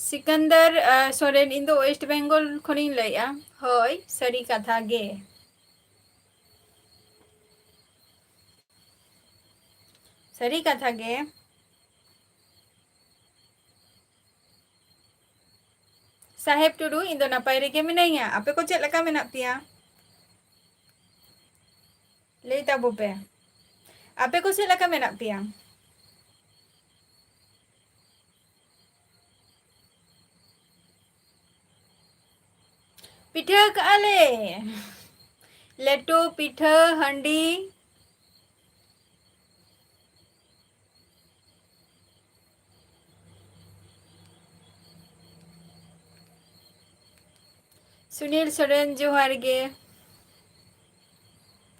ᱥᱤᱠᱟᱱᱫᱟᱨ, ᱟ, ᱥᱚᱨᱮᱱ, ᱤᱧ ᱫᱚ West Bengal ᱠᱷᱚᱱᱤᱧ ᱞᱟᱹᱭᱮᱜᱼᱟ᱾ ᱦᱳᱭ, ᱥᱟᱹᱨᱤ ᱠᱟᱛᱷᱟ ᱜᱮ᱾ ᱥᱟᱹᱨᱤ ᱠᱟᱛᱷᱟ ᱜᱮ᱾ ᱥᱟᱦᱮᱵ ᱴᱩᱰᱩ, ᱤᱧ ᱫᱚ ᱱᱟᱯᱟᱭ ᱨᱮᱜᱮ ᱢᱤᱱᱟᱹᱧᱟ᱾ ᱟᱯᱮ ᱠᱚ ᱪᱮᱫ ᱞᱮᱠᱟ ᱢᱮᱱᱟᱜ ᱯᱮᱭᱟ? ᱞᱟᱹᱭ ᱛᱟᱵᱚ ᱯᱮ, ᱟᱯᱮ ᱠᱚ ᱪᱮᱫ ᱞᱮᱠᱟ ᱢᱮᱱᱟᱜ ᱯᱮᱭᱟ? ᱯᱤᱴᱷᱟᱹ ᱠᱟᱜᱼᱟ ᱞᱮ᱾ ᱞᱮᱴᱩ, ᱯᱤᱴᱷᱟᱹ, ᱦᱟᱺᱰᱤ᱾ ᱥᱩᱱᱤᱞ ᱥᱚᱨᱮᱱ, ᱡᱚᱦᱟᱨ ᱜᱮ᱾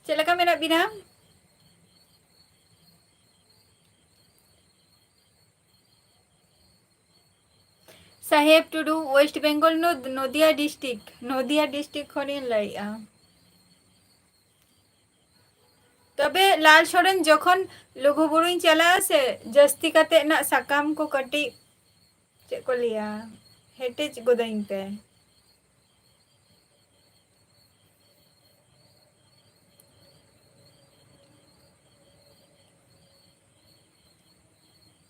ᱪᱮᱫ ᱞᱮᱠᱟ ᱢᱮᱱᱟᱜ ᱵᱤᱱᱟ? ᱥᱟᱦᱮᱵ ᱴᱩᱰᱩ, ᱳᱭᱮᱥᱴ ᱵᱮᱝᱜᱚᱞ, ᱱᱚᱫ-, ᱱᱚᱫᱤᱭᱟ ᱰᱤᱥᱴᱨᱤᱠᱴ, ᱱᱚᱫᱤᱭᱟ ᱰᱤᱥᱴᱨᱤᱠᱴ ᱠᱷᱚᱱᱤᱧ ᱞᱟᱹᱭᱮᱜᱼᱟ᱾ ᱛᱚᱵᱮ ᱞᱟᱞ ᱥᱚᱨᱮᱱ ᱡᱚᱠᱷᱚᱱ ᱞᱩᱜᱩᱵᱩᱨᱩᱧ ᱪᱟᱞᱟᱜᱼᱟ ᱥᱮ, ᱡᱟᱹᱥᱛᱤ ᱠᱟᱛᱮ ᱱᱟᱜ ᱥᱟᱠᱟᱢ ᱠᱚ ᱠᱟᱹᱴᱤᱡ, ᱪᱮᱫ ᱠᱚ ᱞᱟᱹᱭᱟ, ᱦᱮᱴᱮᱡ ᱜᱚᱫᱟᱹᱧ ᱯᱮ᱾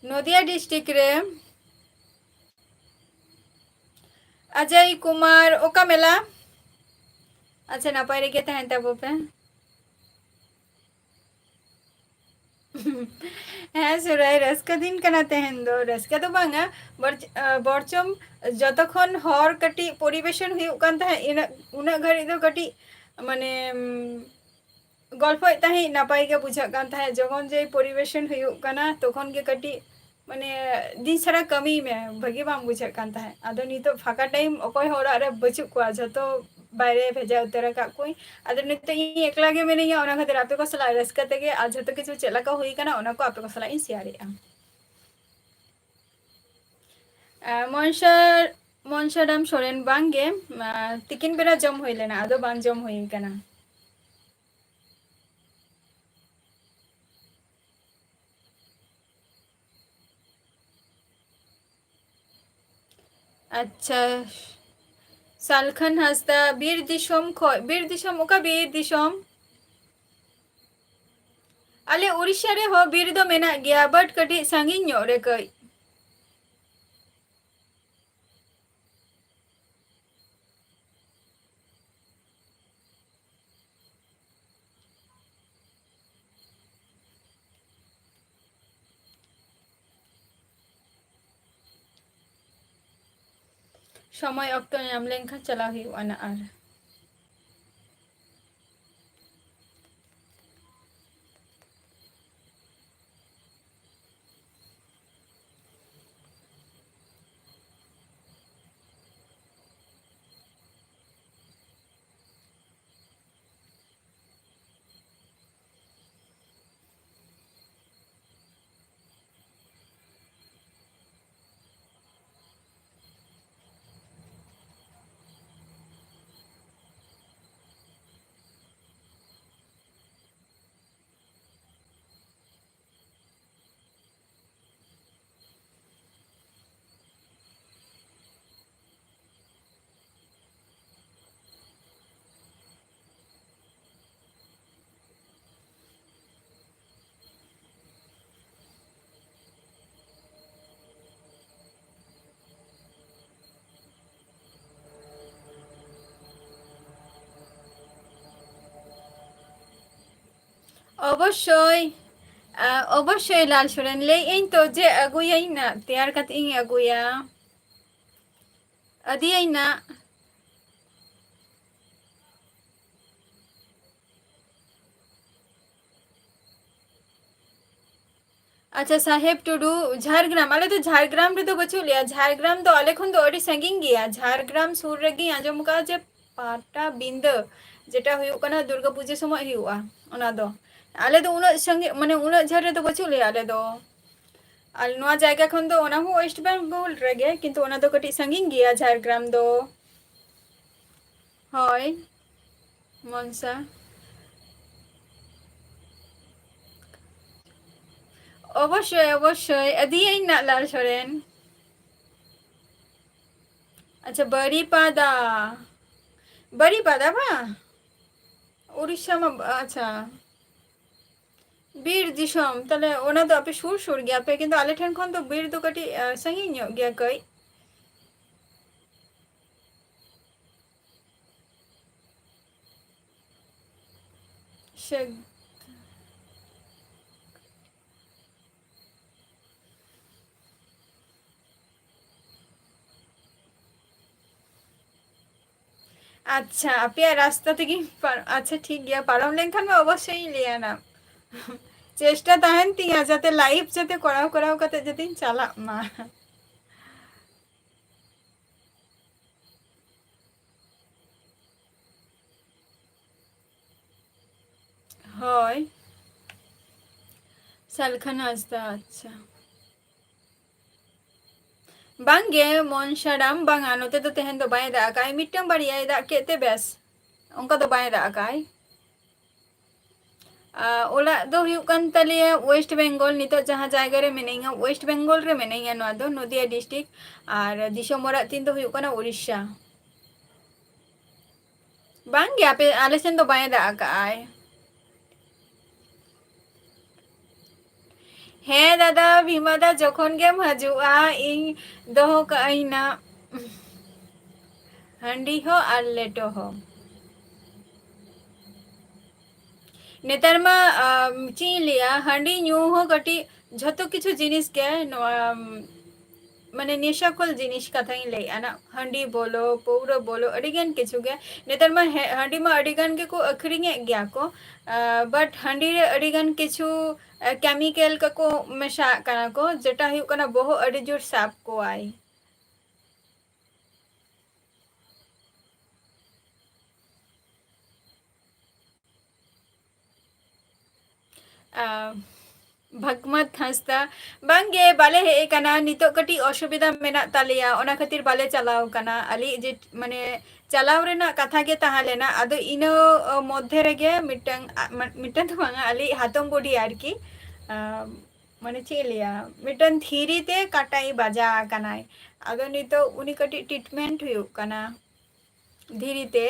ᱱᱚᱫᱤᱭᱟ ᱰᱤᱥᱴᱨᱤᱠᱴ ᱨᱮ ᱚᱡᱚᱭ ᱠᱩᱢᱟᱨ, ᱚᱠᱟ ᱢᱮᱞᱟ? ᱟᱪᱪᱷᱟ, ᱱᱟᱯᱟᱭ ᱨᱮᱜᱮ ᱛᱟᱦᱮᱱ ᱛᱟᱵᱚ ᱯᱮ᱾ ᱦᱮᱸ ᱥᱩᱨᱟᱭ, ᱨᱟᱹᱥᱠᱟᱹ ᱫᱤᱱ ᱠᱟᱱᱟ ᱛᱮᱦᱮᱧ ᱫᱚ᱾ ᱨᱟᱹᱥᱠᱟᱹ ᱫᱚ ᱵᱟᱝᱟ, ᱵᱚᱨᱪ-, ᱟᱸ, ᱵᱚᱨᱪᱚᱢ ᱡᱚᱛᱚᱠᱷᱚᱱ ᱦᱚᱲ ᱠᱟᱹᱴᱤᱡ ᱯᱚᱨᱤᱵᱮᱥᱚᱱ ᱦᱩᱭᱩᱜ ᱠᱟᱱ ᱛᱟᱦᱮᱸᱫ, ᱤᱱᱟᱹᱜ, ᱩᱱᱟᱹᱜ ᱜᱷᱟᱹᱲᱤᱡ ᱫᱚ ᱠᱟᱹᱴᱤᱡ ᱢᱟᱱᱮ, ᱩᱢ, ᱜᱚᱞᱯᱷᱚᱭᱮᱫ ᱛᱟᱦᱮᱸᱫ, ᱱᱟᱯᱟᱭ ᱜᱮ ᱵᱩᱡᱷᱟᱹᱜ ᱠᱟᱱ ᱛᱟᱦᱮᱸᱫ᱾ ᱡᱚᱠᱷᱚᱱ ᱡᱮ ᱯᱚᱨᱤᱵᱮᱥᱚᱱ ᱦᱩᱭᱩᱜ ᱠᱟᱱᱟ, ᱛᱚᱠᱷᱚᱱ ᱜᱮ ᱠᱟᱹᱴᱤᱡ ᱢᱟᱱᱮ ᱫᱤᱱ ᱥᱟᱨᱟ ᱠᱟᱹᱢᱤᱭ ᱢᱮ, ᱵᱷᱟᱹᱜᱤ ᱵᱟᱝ ᱵᱩᱡᱷᱟᱹᱜ ᱠᱟᱱ ᱛᱟᱦᱮᱸᱫ᱾ ᱟᱫᱚ ᱱᱤᱛᱚᱜ ᱯᱷᱟᱸᱠᱟ ᱴᱟᱭᱤᱢ ᱚᱠᱚᱭ ᱦᱚᱸ ᱚᱲᱟᱜ ᱨᱮ ᱵᱟᱹᱪᱩᱜ ᱠᱚᱣᱟ, ᱡᱷᱚᱛᱚ ᱵᱟᱭᱨᱮ ᱵᱷᱮᱡᱟ ᱩᱛᱟᱹᱨ ᱟᱠᱟᱫ ᱠᱚᱣᱟᱧ᱾ ᱟᱫᱚ ᱱᱤᱛᱚᱜ ᱤᱧ ᱮᱠᱞᱟ ᱜᱮ ᱢᱤᱱᱟᱹᱧᱟ, ᱚᱱᱟ ᱠᱷᱟᱹᱛᱤᱨ ᱟᱯᱮ ᱠᱚ ᱥᱟᱞᱟᱜ ᱨᱟᱹᱥᱠᱟᱹ ᱛᱮᱜᱮ ᱟᱨ ᱡᱷᱚᱛᱚ ᱠᱤᱪᱷᱩ ᱪᱮᱫ ᱞᱮᱠᱟ ᱦᱩᱭ ᱟᱠᱟᱱᱟ, ᱚᱱᱟ ᱠᱚ ᱟᱯᱮ ᱠᱚ ᱥᱟᱞᱟᱜ ᱤᱧ ᱥᱮᱭᱟᱨᱮᱜᱼᱟ᱾ ᱟᱸ, ᱢᱚᱱᱥᱟ, ᱢᱚᱱᱥᱟᱨᱟᱢ ᱥᱚᱨᱮᱱ, ᱵᱟᱝ ᱜᱮ, ᱟᱸ, ᱛᱤᱠᱤᱱ ᱵᱮᱲᱟ ᱡᱚᱢ ᱦᱩᱭ ᱞᱮᱱᱟ, ᱟᱫᱚ ᱵᱟᱝ ᱡᱚᱢ ᱦᱩᱭ ᱟᱠᱟᱱᱟ᱾ ᱟᱪᱪᱷᱟ, ᱥᱟᱞᱠᱷᱟᱱ ᱦᱟᱸᱥᱫᱟ, ᱵᱤᱨ ᱫᱤᱥᱚᱢ ᱠᱷᱚᱡ, ᱵᱤᱨ ᱫᱤᱥᱚᱢ, ᱚᱠᱟ ᱵᱤᱨ ᱫᱤᱥᱚᱢ? ᱟᱞᱮ ᱩᱲᱤᱥᱥᱟ ᱨᱮᱦᱚᱸ ᱵᱤᱨ ᱫᱚ ᱢᱮᱱᱟᱜ ᱜᱮᱭᱟ, but ᱠᱟᱹᱴᱤᱡ ᱥᱟᱺᱜᱤᱧ ᱧᱚᱜ ᱨᱮ ᱠᱟᱹᱡ᱾ ᱥᱚᱢᱚᱭ ᱚᱠᱛᱚ ᱧᱟᱢ ᱞᱮᱱᱠᱷᱟᱱ ᱪᱟᱞᱟᱣ ᱦᱩᱭᱩᱜᱼᱟ ᱱᱟᱜ ᱟᱨ᱾ ᱚᱵᱚᱥᱥᱳᱭ, ᱟ, ᱚᱵᱚᱥᱥᱳᱭ ᱞᱟᱞ ᱥᱚᱨᱮᱱ, ᱞᱟᱹᱭ ᱟᱹᱧ ᱛᱚ ᱡᱮ ᱟᱹᱜᱩᱭᱟᱹᱧ ᱱᱟᱜ, ᱛᱮᱭᱟᱨ ᱠᱟᱛᱮ ᱤᱧ ᱟᱹᱜᱩᱭᱟ, ᱟᱹᱫᱤᱭᱟᱹᱧ ᱱᱟᱜ᱾ ᱟᱪᱪᱷᱟ, ᱥᱟᱦᱮᱵ ᱴᱩᱰᱩ, ᱡᱷᱟᱲᱜᱨᱟᱢ, ᱟᱞᱮ ᱫᱚ ᱡᱷᱟᱲᱜᱨᱟᱢ ᱨᱮᱫᱚ ᱵᱟᱹᱪᱩᱜ ᱞᱮᱭᱟ᱾ ᱡᱷᱟᱲᱜᱨᱟᱢ ᱫᱚ ᱟᱞᱮ ᱠᱷᱚᱱ ᱫᱚ ᱟᱹᱰᱤ ᱥᱟᱺᱜᱤᱧ ᱜᱮᱭᱟ᱾ ᱡᱷᱟᱲᱜᱨᱟᱢ ᱥᱩᱨ ᱨᱮᱜᱮᱧ ᱟᱸᱡᱚᱢ ᱟᱠᱟᱫᱼᱟ ᱡᱮ ᱯᱟᱴᱟᱵᱤᱸᱫᱟᱹ, ᱡᱮᱴᱟ ᱦᱩᱭᱩᱜ ᱠᱟᱱᱟ ᱫᱩᱨᱜᱟᱹ ᱯᱩᱡᱟᱹ ᱥᱚᱢᱚᱭ ᱦᱩᱭᱩᱜᱼᱟ, ᱚᱱᱟ ᱫᱚ᱾ ᱟᱞᱮ ᱫᱚ ᱩᱱᱟᱹᱜ ᱥᱟᱺᱜᱤᱧ, ᱢᱟᱱᱮ ᱩᱱᱟᱹᱜ ᱡᱷᱟᱹᱞ ᱨᱮᱫᱚ ᱵᱟᱹᱪᱩᱜ ᱞᱮᱭᱟ ᱟᱞᱮ ᱫᱚ᱾ ᱟᱨ ᱱᱚᱣᱟ ᱡᱟᱭᱜᱟ ᱠᱷᱚᱱ ᱫᱚ ᱚᱱᱟ ᱦᱚᱸ ᱳᱭᱮᱥᱴ ᱵᱮᱝᱜᱚᱞ ᱨᱮᱜᱮ, ᱠᱤᱱᱛᱩ ᱚᱱᱟ ᱫᱚ ᱠᱟᱹᱴᱤᱡ ᱥᱟᱺᱜᱤᱧ ᱜᱮᱭᱟ ᱡᱷᱟᱲᱜᱨᱟᱢ ᱫᱚ᱾ ᱦᱳᱭ, ᱢᱚᱱᱥᱟ᱾ ᱚᱵᱚᱥᱥᱳᱭ, ᱚᱵᱚᱥᱥᱳᱭ, ᱟᱹᱫᱤᱭᱟᱹᱧ ᱱᱟᱜ ᱞᱟᱞ ᱥᱚᱨᱮᱱ᱾ ᱟᱪᱪᱷᱟ, ᱵᱟᱨᱤᱯᱟᱫᱟ, ᱵᱟᱨᱤᱯᱟᱫᱟ ᱵᱟᱝ? ᱩᱲᱤᱥᱥᱟ ᱢᱟ, ᱟᱪᱪᱷᱟ, ᱵᱤᱨ ᱫᱤᱥᱚᱢ, ᱛᱟᱦᱞᱮ ᱚᱱᱟ ᱫᱚ ᱟᱯᱮ ᱥᱩᱨ ᱥᱩᱨ ᱜᱮᱭᱟ ᱯᱮ, ᱠᱤᱱᱛᱩ ᱟᱞᱮ ᱴᱷᱮᱱ ᱠᱷᱚᱱ ᱫᱚ ᱵᱤᱨ ᱫᱚ ᱠᱟᱹᱴᱤᱡ, ᱟ, ᱥᱟᱺᱜᱤᱧ ᱧᱚᱜ ᱜᱮᱭᱟ ᱠᱟᱹᱡ᱾ ᱥᱮ ᱟᱪᱪᱷᱟ, ᱟᱯᱮᱭᱟᱜ ᱨᱟᱥᱛᱟ ᱛᱮᱜᱮᱧ ᱯᱟᱨ-, ᱟᱪᱪᱷᱟ, ᱴᱷᱤᱠ ᱜᱮᱭᱟ, ᱯᱟᱨᱚᱢ ᱞᱮᱱᱠᱷᱟᱱ ᱢᱟ ᱚᱵᱚᱥᱥᱳᱭ ᱤᱧ ᱞᱟᱹᱭᱟ ᱱᱟᱜ᱾ ᱪᱮᱥᱴᱟ ᱛᱟᱦᱮᱱ ᱛᱤᱧᱟ ᱡᱟᱛᱮ ᱞᱟᱭᱤᱵᱷ ᱡᱟᱛᱮ ᱠᱚᱨᱟᱣ ᱠᱚᱨᱟᱣ ᱠᱟᱛᱮ ᱡᱟᱛᱮᱧ ᱪᱟᱞᱟᱜ ᱢᱟ᱾ ᱦᱳᱭ, ᱥᱟᱞᱠᱷᱟᱱ ᱦᱟᱸᱥᱫᱟ, ᱟᱪᱪᱷᱟ᱾ ᱵᱟᱝᱜᱮ, ᱢᱚᱱᱥᱟᱰᱟᱢ, ᱵᱟᱝᱟ, ᱱᱚᱛᱮ ᱫᱚ ᱛᱮᱦᱮᱧ ᱫᱚ ᱵᱟᱭ ᱫᱟᱜ ᱟᱠᱟᱫᱼᱟᱭ, ᱢᱤᱫᱴᱟᱝ ᱵᱟᱨᱭᱟᱭ ᱫᱟᱜ ᱠᱮᱫ ᱛᱮ ᱵᱮᱥ, ᱚᱱᱠᱟ ᱫᱚ ᱵᱟᱭ ᱫᱟᱜ ᱟᱠᱟᱫᱼᱟᱭ᱾ ᱟᱨ ᱚᱲᱟᱜ ᱫᱚ ᱦᱩᱭᱩᱜ ᱠᱟᱱ ᱛᱟᱞᱮᱭᱟ ᱳᱭᱮᱥᱴ ᱵᱮᱝᱜᱚᱞ, ᱱᱤᱛᱚᱜ ᱡᱟᱦᱟᱸ ᱡᱟᱭᱜᱟ ᱨᱮ ᱢᱤᱱᱟᱹᱧᱟ, ᱳᱭᱮᱥᱴ ᱵᱮᱝᱜᱚᱞ ᱨᱮ ᱢᱤᱱᱟᱹᱧᱟ, ᱱᱚᱣᱟ ᱫᱚ ᱱᱚᱫᱤᱭᱟ ᱰᱤᱥᱴᱨᱤᱠᱴ, ᱟᱨ ᱫᱤᱥᱚᱢ ᱚᱲᱟᱜ ᱛᱤᱧ ᱫᱚ ᱦᱩᱭᱩᱜ ᱠᱟᱱᱟ ᱩᱲᱤᱥᱥᱟ᱾ ᱵᱟᱝᱜᱮ, ᱟᱯᱮ, ᱟᱞᱮ ᱥᱮᱱ ᱫᱚ ᱵᱟᱭ ᱫᱟᱜ ᱟᱠᱟᱜᱼᱟᱭ᱾ ᱦᱮᱸ ᱫᱟᱫᱟ, ᱵᱷᱤᱢᱟ ᱫᱟ, ᱡᱚᱠᱷᱚᱱ ᱜᱮᱢ ᱦᱤᱡᱩᱜᱼᱟ, ᱤᱧ ᱫᱚᱦᱚ ᱠᱟᱜ ᱟᱹᱧ ᱱᱟᱜ ᱦᱟᱺᱰᱤ ᱦᱚᱸ ᱟᱨ ᱞᱮᱴᱚ ᱦᱚᱸ᱾ ᱱᱮᱛᱟᱨ ᱢᱟ, ᱟᱢ, ᱪᱮᱫ ᱤᱧ ᱞᱟᱹᱭᱟ, ᱦᱟᱺᱰᱤ ᱧᱩ ᱦᱚᱸ ᱠᱟᱹᱴᱤᱡ ᱡᱷᱚᱛᱚ ᱠᱤᱪᱷᱩ ᱡᱤᱱᱤᱥ ᱜᱮ ᱱᱚᱣᱟ, ᱢᱟᱱᱮ ᱱᱮᱥᱟ ᱠᱚᱞ ᱡᱤᱱᱤᱥ ᱠᱟᱛᱷᱟᱧ ᱞᱟᱹᱭᱮᱫᱼᱟ ᱱᱟᱜ, ᱦᱟᱺᱰᱤ ᱵᱚᱞᱚ, ᱯᱟᱹᱣᱨᱟᱹ ᱵᱚᱞᱚ, ᱟᱹᱰᱤᱜᱟᱱ ᱠᱤᱪᱷᱩ ᱜᱮ᱾ ᱱᱮᱛᱟᱨ ᱢᱟ ᱦᱮ-, ᱦᱟᱺᱰᱤ ᱢᱟ ᱟᱹᱰᱤᱜᱟᱱ ᱜᱮᱠᱚ ᱟᱹᱠᱷᱨᱤᱧᱮᱫ ᱜᱮᱭᱟ ᱠᱚ, ᱟᱸ, but ᱦᱟᱺᱰᱤ ᱨᱮ ᱟᱹᱰᱤᱜᱟᱱ ᱠᱤᱪᱷᱩ, ᱟᱸ, chemical ᱠᱚᱠᱚ ᱢᱮᱥᱟᱣᱟᱜ ᱠᱟᱱᱟ ᱠᱚ, ᱡᱮᱴᱟ ᱦᱩᱭᱩᱜ ᱠᱟᱱᱟ ᱵᱚᱦᱚᱜ ᱟᱹᱰᱤ ᱡᱳᱨ ᱥᱟᱵ ᱠᱚᱣᱟᱭ᱾ ᱟᱸ, ᱵᱷᱟᱜᱽᱢᱟᱛ ᱦᱟᱸᱥᱫᱟ, ᱵᱟᱝᱜᱮ, ᱵᱟᱞᱮ ᱦᱮᱡ ᱟᱠᱟᱱᱟ᱾ ᱱᱤᱛᱚᱜ ᱠᱟᱹᱴᱤᱡ ᱚᱥᱩᱵᱤᱫᱷᱟ ᱢᱮᱱᱟᱜ ᱛᱟᱞᱮᱭᱟ, ᱚᱱᱟ ᱠᱷᱟᱹᱛᱤᱨ ᱵᱟᱞᱮ ᱪᱟᱞᱟᱣ ᱟᱠᱟᱱᱟ᱾ ᱟᱞᱮ ᱡᱮ, ᱢᱟᱱᱮ, ᱪᱟᱞᱟᱣ ᱨᱮᱱᱟᱜ ᱠᱟᱛᱷᱟ ᱜᱮ ᱛᱟᱦᱮᱸ ᱞᱮᱱᱟ, ᱟᱫᱚ ᱤᱱᱟᱹ, ᱚ, ᱢᱚᱫᱽᱫᱷᱮ ᱨᱮᱜᱮ ᱢᱤᱫᱴᱟᱝ, ᱟ, ᱢᱟ-, ᱢᱤᱫᱴᱟᱝ ᱫᱚ ᱵᱟᱝᱟ, ᱟᱞᱮᱭᱤᱡ ᱦᱟᱛᱚᱢ ᱵᱩᱰᱷᱤ ᱟᱨᱠᱤ, ᱟᱸ, ᱢᱟᱱᱮ, ᱪᱮᱫ ᱤᱧ ᱞᱟᱹᱭᱟ, ᱢᱤᱫᱴᱟᱝ ᱫᱷᱤᱨᱤ ᱛᱮ ᱠᱟᱴᱟᱭ ᱵᱟᱡᱟ ᱟᱠᱟᱱᱟᱭ᱾ ᱟᱫᱚ ᱱᱤᱛᱚᱜ ᱩᱱᱤ ᱠᱟᱹᱴᱤᱡ treatment ᱦᱩᱭᱩᱜ ᱠᱟᱱᱟ ᱫᱷᱤᱨᱤ ᱛᱮ,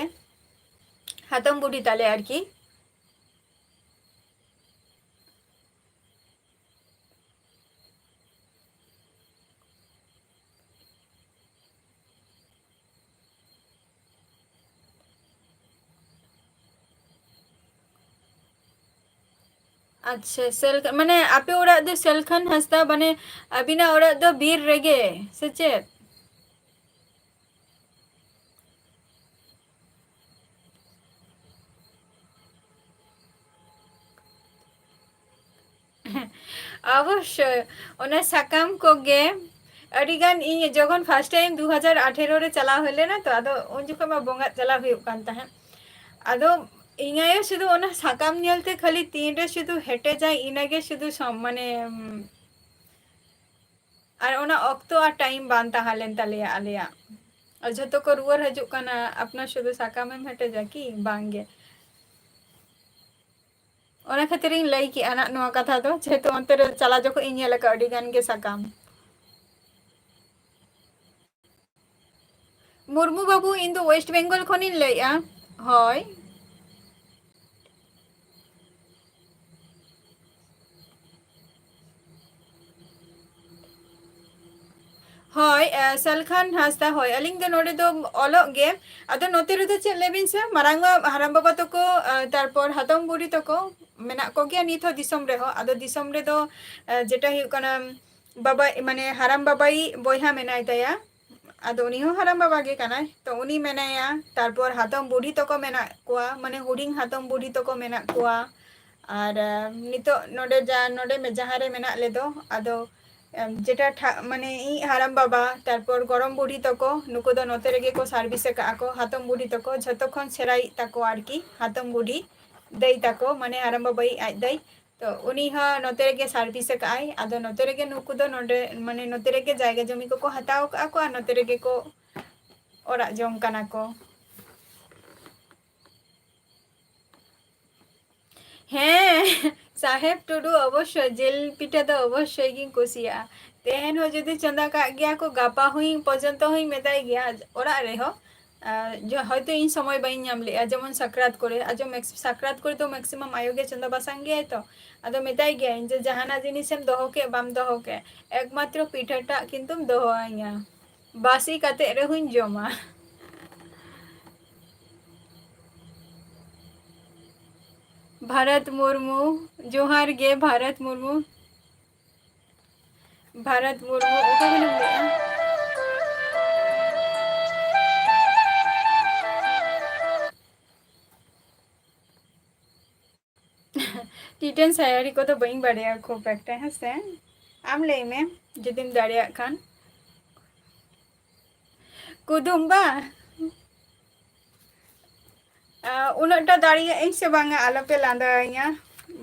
ᱦᱟᱛᱚᱢ ᱵᱩᱰᱷᱤ ᱛᱟᱞᱮ ᱟᱨᱠᱤ᱾ ᱟᱪᱪᱷᱟ, ᱥᱮᱞ-, ᱢᱟᱱᱮ ᱟᱯᱮ ᱚᱲᱟᱜ ᱫᱚ ᱥᱮᱞᱠᱷᱟᱱ ᱦᱟᱸᱥᱫᱟ, ᱢᱟᱱᱮ ᱟᱹᱵᱤᱱᱟᱜ ᱚᱲᱟᱜ ᱫᱚ ᱵᱤᱨ ᱨᱮᱜᱮ, ᱥᱮ ᱪᱮᱫ? ᱚᱵᱚᱥᱥᱳᱭ, ᱚᱱᱟ ᱥᱟᱠᱟᱢ ᱠᱚᱜᱮ ᱟᱹᱰᱤᱜᱟᱱ, ᱤᱧ ᱡᱚᱠᱷᱚᱱ first time ᱫᱩ ᱦᱟᱡᱟᱨ ᱟᱴᱷᱮᱨᱚ ᱨᱮ ᱪᱟᱞᱟᱣ ᱦᱩᱭ ᱞᱮᱱᱟ ᱛᱚ, ᱟᱫᱚ ᱩᱱ ᱡᱚᱠᱷᱚᱱ ᱢᱟ ᱵᱚᱸᱜᱟᱜ ᱪᱟᱞᱟᱣ ᱦᱩᱭᱩᱜ ᱠᱟᱱ ᱛᱟᱦᱮᱸᱫ᱾ ᱟᱫᱚ ᱤᱧ ᱟᱭᱳ ᱥᱩᱫᱷᱩ ᱚᱱᱟ ᱥᱟᱠᱟᱢ ᱧᱮᱞᱛᱮ ᱠᱷᱟᱹᱞᱤ ᱛᱤᱱᱨᱮ ᱥᱩᱫᱷᱩ ᱦᱮᱴᱮᱡᱟᱭ, ᱤᱱᱟᱹᱜᱮ ᱥᱩᱫᱷᱩ ᱥᱚᱢ-, ᱢᱟᱱᱮ, ᱟᱨ ᱚᱱᱟ ᱚᱠᱛᱚ ᱟᱨ time ᱵᱟᱝ ᱛᱟᱦᱮᱸ ᱞᱮᱱ ᱛᱟᱞᱮᱭᱟ ᱟᱞᱮᱭᱟᱜ᱾ ᱟᱨ ᱡᱷᱚᱛᱚ ᱠᱚ ᱨᱩᱣᱟᱹᱲ ᱦᱤᱡᱩᱜ ᱠᱟᱱᱟ, ᱟᱯᱱᱟᱨ ᱥᱩᱫᱷᱩ ᱥᱟᱠᱟᱢᱮᱢ ᱦᱮᱴᱮᱡᱟ ᱠᱤ? ᱵᱟᱝᱜᱮ᱾ ᱚᱱᱟ ᱠᱷᱟᱹᱛᱤᱨᱤᱧ ᱞᱟᱹᱭ ᱠᱮᱜᱼᱟ ᱱᱟᱜ ᱱᱚᱣᱟ ᱠᱟᱛᱷᱟ ᱫᱚ, ᱡᱮᱦᱮᱛᱩ ᱚᱱᱛᱮ ᱨᱮ ᱪᱟᱞᱟᱣ ᱡᱚᱠᱷᱚᱡ ᱤᱧ ᱧᱮᱞ ᱟᱠᱟᱫ ᱟᱹᱰᱤ ᱜᱟᱱ ᱜᱮ ᱥᱟᱠᱟᱢ᱾ ᱢᱩᱨᱢᱩ ᱵᱟᱹᱵᱩ, ᱤᱧ ᱫᱚ West Bengal ᱠᱷᱚᱱᱤᱧ ᱞᱟᱹᱭᱮᱜᱼᱟ᱾ ᱦᱳᱭ᱾ ᱦᱳᱭ, ᱮ, ᱥᱟᱞᱠᱷᱟᱱ ᱦᱟᱸᱥᱫᱟ, ᱦᱳᱭ, ᱟᱹᱞᱤᱧ ᱫᱚ ᱱᱚᱰᱮ ᱫᱚ ᱚᱞᱚᱜ ᱜᱮ᱾ ᱟᱫᱚ ᱱᱚᱛᱮ ᱨᱮᱫᱚ ᱪᱮᱫ ᱞᱟᱹᱭ ᱵᱤᱱ ᱥᱮ, ᱢᱟᱨᱟᱝ ᱵᱟ-, ᱦᱟᱲᱟᱢ ᱵᱟᱵᱟ ᱛᱟᱠᱚ, ᱮ, ᱛᱟᱨᱯᱚᱨ ᱦᱟᱛᱚᱢ ᱵᱩᱰᱷᱤ ᱛᱟᱠᱚ ᱢᱮᱱᱟᱜ ᱠᱚᱜᱮᱭᱟ ᱱᱤᱛ ᱦᱚᱸ ᱫᱤᱥᱚᱢ ᱨᱮᱦᱚᱸ᱾ ᱟᱫᱚ ᱫᱤᱥᱚᱢ ᱨᱮᱫᱚ, ᱮ, ᱡᱮᱴᱟ ᱦᱩᱭᱩᱜ ᱠᱟᱱᱟ, ᱵᱟᱵᱟ, ᱢᱟᱱᱮ, ᱦᱟᱲᱟᱢ ᱵᱟᱵᱟᱭᱤᱡ ᱵᱚᱭᱦᱟ ᱢᱮᱱᱟᱭ ᱛᱟᱭᱟ᱾ ᱟᱫᱚ ᱩᱱᱤ ᱦᱚᱸ ᱦᱟᱲᱟᱢ ᱵᱟᱵᱟ ᱜᱮ ᱠᱟᱱᱟᱭ, ᱛᱚ ᱩᱱᱤ ᱢᱮᱱᱟᱭᱟ, ᱛᱟᱨᱯᱚᱨ ᱦᱟᱛᱚᱢ ᱵᱩᱰᱷᱤ ᱛᱟᱠᱚ ᱢᱮᱱᱟᱜ ᱠᱚᱣᱟ, ᱢᱟᱱᱮ, ᱦᱩᱰᱤᱧ ᱦᱟᱛᱚᱢ ᱵᱩᱰᱷᱤ ᱛᱟᱠᱚ ᱢᱮᱱᱟᱜ ᱠᱚᱣᱟ᱾ ᱟᱨ, ᱮ, ᱱᱤᱛᱚᱜ ᱱᱚᱰᱮ ᱡᱟ-, ᱱᱚᱰᱮ ᱢᱮ-, ᱡᱟᱦᱟᱸ ᱨᱮ ᱢᱮᱱᱟᱜ ᱞᱮᱫᱚ, ᱟᱫᱚ, ᱮᱢ, ᱡᱮᱴᱟ ᱴᱷᱟ-, ᱢᱟᱱᱮ, ᱤᱧ ᱦᱟᱲᱟᱢ ᱵᱟᱵᱟ, ᱛᱟᱨᱯᱚᱨ ᱜᱚᱲᱚᱢ ᱵᱩᱰᱷᱤ ᱛᱟᱠᱚ, ᱱᱩᱠᱩ ᱫᱚ ᱱᱚᱛᱮ ᱨᱮᱜᱮ ᱠᱚ service ᱟᱠᱟᱫᱼᱟ ᱠᱚ, ᱦᱟᱛᱚᱢ ᱵᱩᱰᱷᱤ ᱛᱟᱠᱚ, ᱡᱷᱚᱛᱚ ᱠᱷᱚᱱ ᱥᱮᱬᱟᱭᱤᱡ ᱛᱟᱠᱚ ᱟᱨᱠᱤ, ᱦᱟᱛᱚᱢ ᱵᱩᱰᱷᱤ, ᱫᱟᱹᱭ ᱛᱟᱠᱚ, ᱢᱟᱱᱮ, ᱦᱟᱲᱟᱢ ᱵᱟᱵᱟᱭᱤᱡ ᱟᱡ ᱫᱟᱹᱭ᱾ ᱛᱚ, ᱩᱱᱤ ᱦᱚᱸ ᱱᱚᱛᱮ ᱨᱮᱜᱮ service ᱟᱠᱟᱫᱼᱟᱭ᱾ ᱟᱫᱚ ᱱᱚᱛᱮ ᱨᱮᱜᱮ ᱱᱩᱠᱩ ᱫᱚ ᱱᱚᱰᱮ, ᱢᱟᱱᱮ, ᱱᱚᱛᱮ ᱨᱮᱜᱮ ᱡᱟᱭᱜᱟ ᱡᱚᱢᱤ ᱠᱚᱠᱚ ᱦᱟᱛᱟᱣ ᱟᱠᱟᱫᱼᱟ ᱠᱚ ᱟᱨ ᱱᱚᱛᱮ ᱨᱮᱜᱮ ᱠᱚ ᱚᱲᱟᱜ ᱡᱚᱝ ᱠᱟᱱᱟ ᱠᱚ᱾ ᱦᱮᱸ, ᱥᱟᱦᱮᱵ ᱴᱩᱰᱩ, ᱚᱵᱚᱥᱥᱳᱭ ᱡᱤᱞ ᱯᱤᱴᱷᱟᱹ ᱫᱚ ᱚᱵᱚᱥᱥᱳᱭ ᱜᱤᱧ ᱠᱩᱥᱤᱭᱟᱜᱼᱟ᱾ ᱛᱮᱦᱮᱧ ᱦᱚᱸ ᱡᱩᱫᱤ ᱪᱚᱸᱫᱟ ᱠᱟᱜ ᱜᱮᱭᱟ ᱠᱚ, ᱜᱟᱯᱟ ᱦᱚᱸᱧ ᱯᱚᱨᱡᱚᱱᱛᱚ ᱦᱚᱸᱧ ᱢᱮᱛᱟᱭ ᱜᱮᱭᱟ ᱚᱲᱟᱜ ᱨᱮᱦᱚᱸ᱾ ᱟᱨ ᱡᱚ-, ᱦᱚᱭᱛᱳ ᱤᱧ ᱥᱚᱢᱚᱭ ᱵᱟᱹᱧ ᱧᱟᱢ ᱞᱮᱜᱼᱟ, ᱡᱮᱢᱚᱱ ᱥᱟᱠᱨᱟᱛ ᱠᱚᱨᱮ, ᱟᱡᱚ ᱢᱮᱠᱥ-, ᱥᱟᱠᱨᱟᱛ ᱠᱚᱨᱮ ᱫᱚ maximum ᱟᱭᱳ ᱜᱮ ᱪᱚᱸᱫᱟ ᱵᱟᱥᱟᱝ ᱜᱮᱭᱟᱭ ᱛᱚ᱾ ᱟᱫᱚ ᱢᱮᱛᱟᱭ ᱜᱮᱭᱟᱧ ᱡᱮ, "ᱡᱟᱦᱟᱱᱟᱜ ᱡᱤᱱᱤᱥᱮᱢ ᱫᱚᱦᱚ ᱠᱮᱫ ᱵᱟᱢ ᱫᱚᱦᱚ ᱠᱮᱫ, ᱮᱠᱢᱟᱛᱨᱚ ᱯᱤᱴᱷᱟᱹᱴᱟᱜ ᱠᱤᱱᱛᱩᱢ ᱫᱚᱦᱚ ᱟᱹᱧᱟ, ᱵᱟᱥᱤ ᱠᱟᱛᱮᱫ ᱨᱮᱦᱚᱸᱧ ᱡᱚᱢᱟ᱾" ᱵᱷᱟᱨᱚᱛ ᱢᱩᱨᱢᱩ, ᱡᱚᱦᱟᱨ ᱜᱮ ᱵᱷᱟᱨᱚᱛ ᱢᱩᱨᱢᱩ᱾ ᱵᱷᱟᱨᱚᱛ ᱢᱩᱨᱢᱩ, ᱚᱠᱟ ᱠᱷᱚᱱᱮᱢ ᱞᱟᱹᱭᱮᱜᱼᱟ? ᱴᱤᱴᱮᱱ ᱥᱟᱭᱟᱨᱤ ᱠᱚᱫᱚ ᱵᱟᱹᱧ ᱵᱟᱲᱟᱭᱟ ᱠᱷᱩᱵ ᱮᱠᱴᱟ, ᱦᱮᱸ ᱥᱮ? ᱟᱢ ᱞᱟᱹᱭ ᱢᱮ, ᱡᱩᱫᱤᱢ ᱫᱟᱲᱮᱭᱟᱜ ᱠᱷᱟᱱ᱾ ᱠᱩᱫᱩᱢ ᱵᱟ? ᱟ, ᱩᱱᱟᱹᱜ ᱴᱟ ᱫᱟᱲᱮᱭᱟᱜ ᱟᱹᱧ ᱥᱮ ᱵᱟᱝᱟ, ᱟᱞᱚᱯᱮ ᱞᱟᱸᱫᱟᱣᱟᱹᱧᱟ,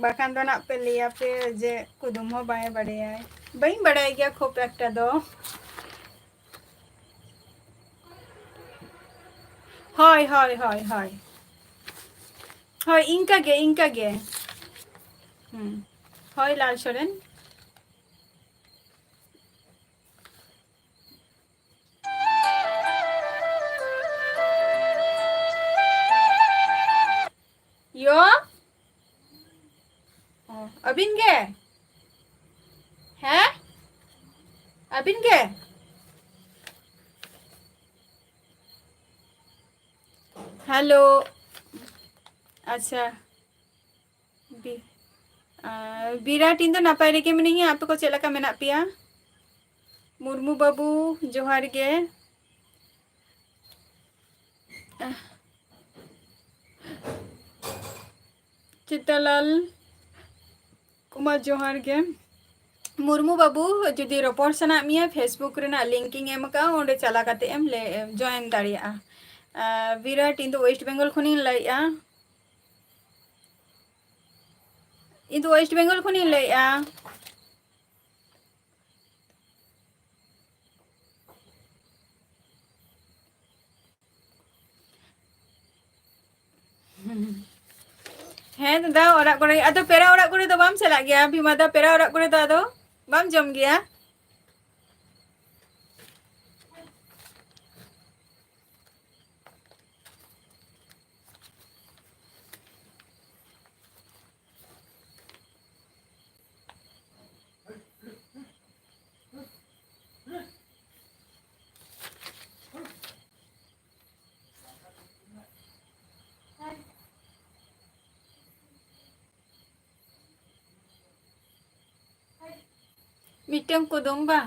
ᱵᱟᱠᱷᱟᱱ ᱫᱚ ᱱᱟᱜ ᱯᱮ ᱞᱟᱹᱭᱟ ᱯᱮ ᱡᱮ ᱠᱩᱫᱩᱢ ᱦᱚᱸ ᱵᱟᱭ ᱵᱟᱲᱟᱭᱟ᱾ ᱵᱟᱹᱧ ᱵᱟᱲᱟᱭ ᱜᱮᱭᱟ ᱠᱷᱩᱵ ᱮᱠᱴᱟ ᱫᱚ᱾ ᱦᱳᱭ, ᱦᱳᱭ, ᱦᱳᱭ, ᱦᱳᱭ᱾ ᱦᱳᱭ, ᱤᱱᱠᱟ ᱜᱮ, ᱤᱱᱠᱟ ᱜᱮ᱾ ᱦᱩᱸ᱾ ᱦᱳᱭ, ᱞᱟᱞ ᱥᱚᱨᱮᱱ᱾ ᱭᱳ? ᱚ, ᱟᱹᱵᱤᱱ ᱜᱮ? ᱦᱮᱸ? ᱟᱹᱵᱤᱱ ᱜᱮ? ᱦᱮᱞᱳ᱾ ᱟᱪᱪᱷᱟ᱾ ᱵᱤ-, ᱟᱨ ᱵᱤᱨᱟᱴ, ᱤᱧ ᱫᱚ ᱱᱟᱯᱟᱭ ᱨᱮᱜᱮ ᱢᱤᱱᱟᱹᱧᱟ᱾ ᱟᱯᱮ ᱠᱚ ᱪᱮᱫ ᱞᱮᱠᱟ ᱢᱮᱱᱟᱜ ᱯᱮᱭᱟ? ᱢᱩᱨᱢᱩ ᱵᱟᱹᱵᱩ, ᱡᱚᱦᱟᱨ ᱜᱮ᱾ ᱪᱤᱛᱟᱞᱟᱞ ᱠᱩᱢᱟᱨ, ᱡᱚᱦᱟᱨ ᱜᱮ᱾ ᱢᱩᱨᱢᱩ ᱵᱟᱹᱵᱩ, ᱡᱩᱫᱤ ᱨᱚᱯᱚᱲ ᱥᱟᱱᱟᱭᱮᱫ ᱢᱮᱭᱟ, Facebook ᱨᱮᱱᱟᱜ link ᱤᱧ ᱮᱢ ᱟᱠᱟᱫᱼᱟ, ᱚᱸᱰᱮ ᱪᱟᱞᱟᱣ ᱠᱟᱛᱮ ᱮᱢ ᱞᱮ-, join ᱫᱟᱲᱮᱭᱟᱜᱼᱟ᱾ ᱟᱨ ᱵᱤᱨᱟᱴ, ᱤᱧ ᱫᱚ West Bengal ᱠᱷᱚᱱᱤᱧ ᱞᱟᱹᱭᱮᱫᱼᱟ᱾ ᱤᱧ ᱫᱚ West Bengal ᱠᱷᱚᱱᱤᱧ ᱞᱟᱹᱭᱮᱫᱼᱟ᱾ ᱦᱮᱸ ᱫᱟᱫᱟ, ᱚᱲᱟᱜ ᱠᱚᱨᱮ᱾ ᱟᱫᱚ ᱯᱮᱲᱟ ᱚᱲᱟᱜ ᱠᱚᱨᱮ ᱫᱚ ᱵᱟᱢ ᱪᱟᱞᱟᱜ ᱜᱮᱭᱟ ᱵᱷᱤᱢᱟ ᱫᱟ? ᱯᱮᱲᱟ ᱚᱲᱟᱜ ᱠᱚᱨᱮ ᱫᱚ ᱟᱫᱚ ᱵᱟᱢ ᱡᱚᱢ ᱜᱮᱭᱟ? ᱢᱤᱫᱴᱟᱝ ᱠᱩᱫᱩᱢ ᱵᱟ᱾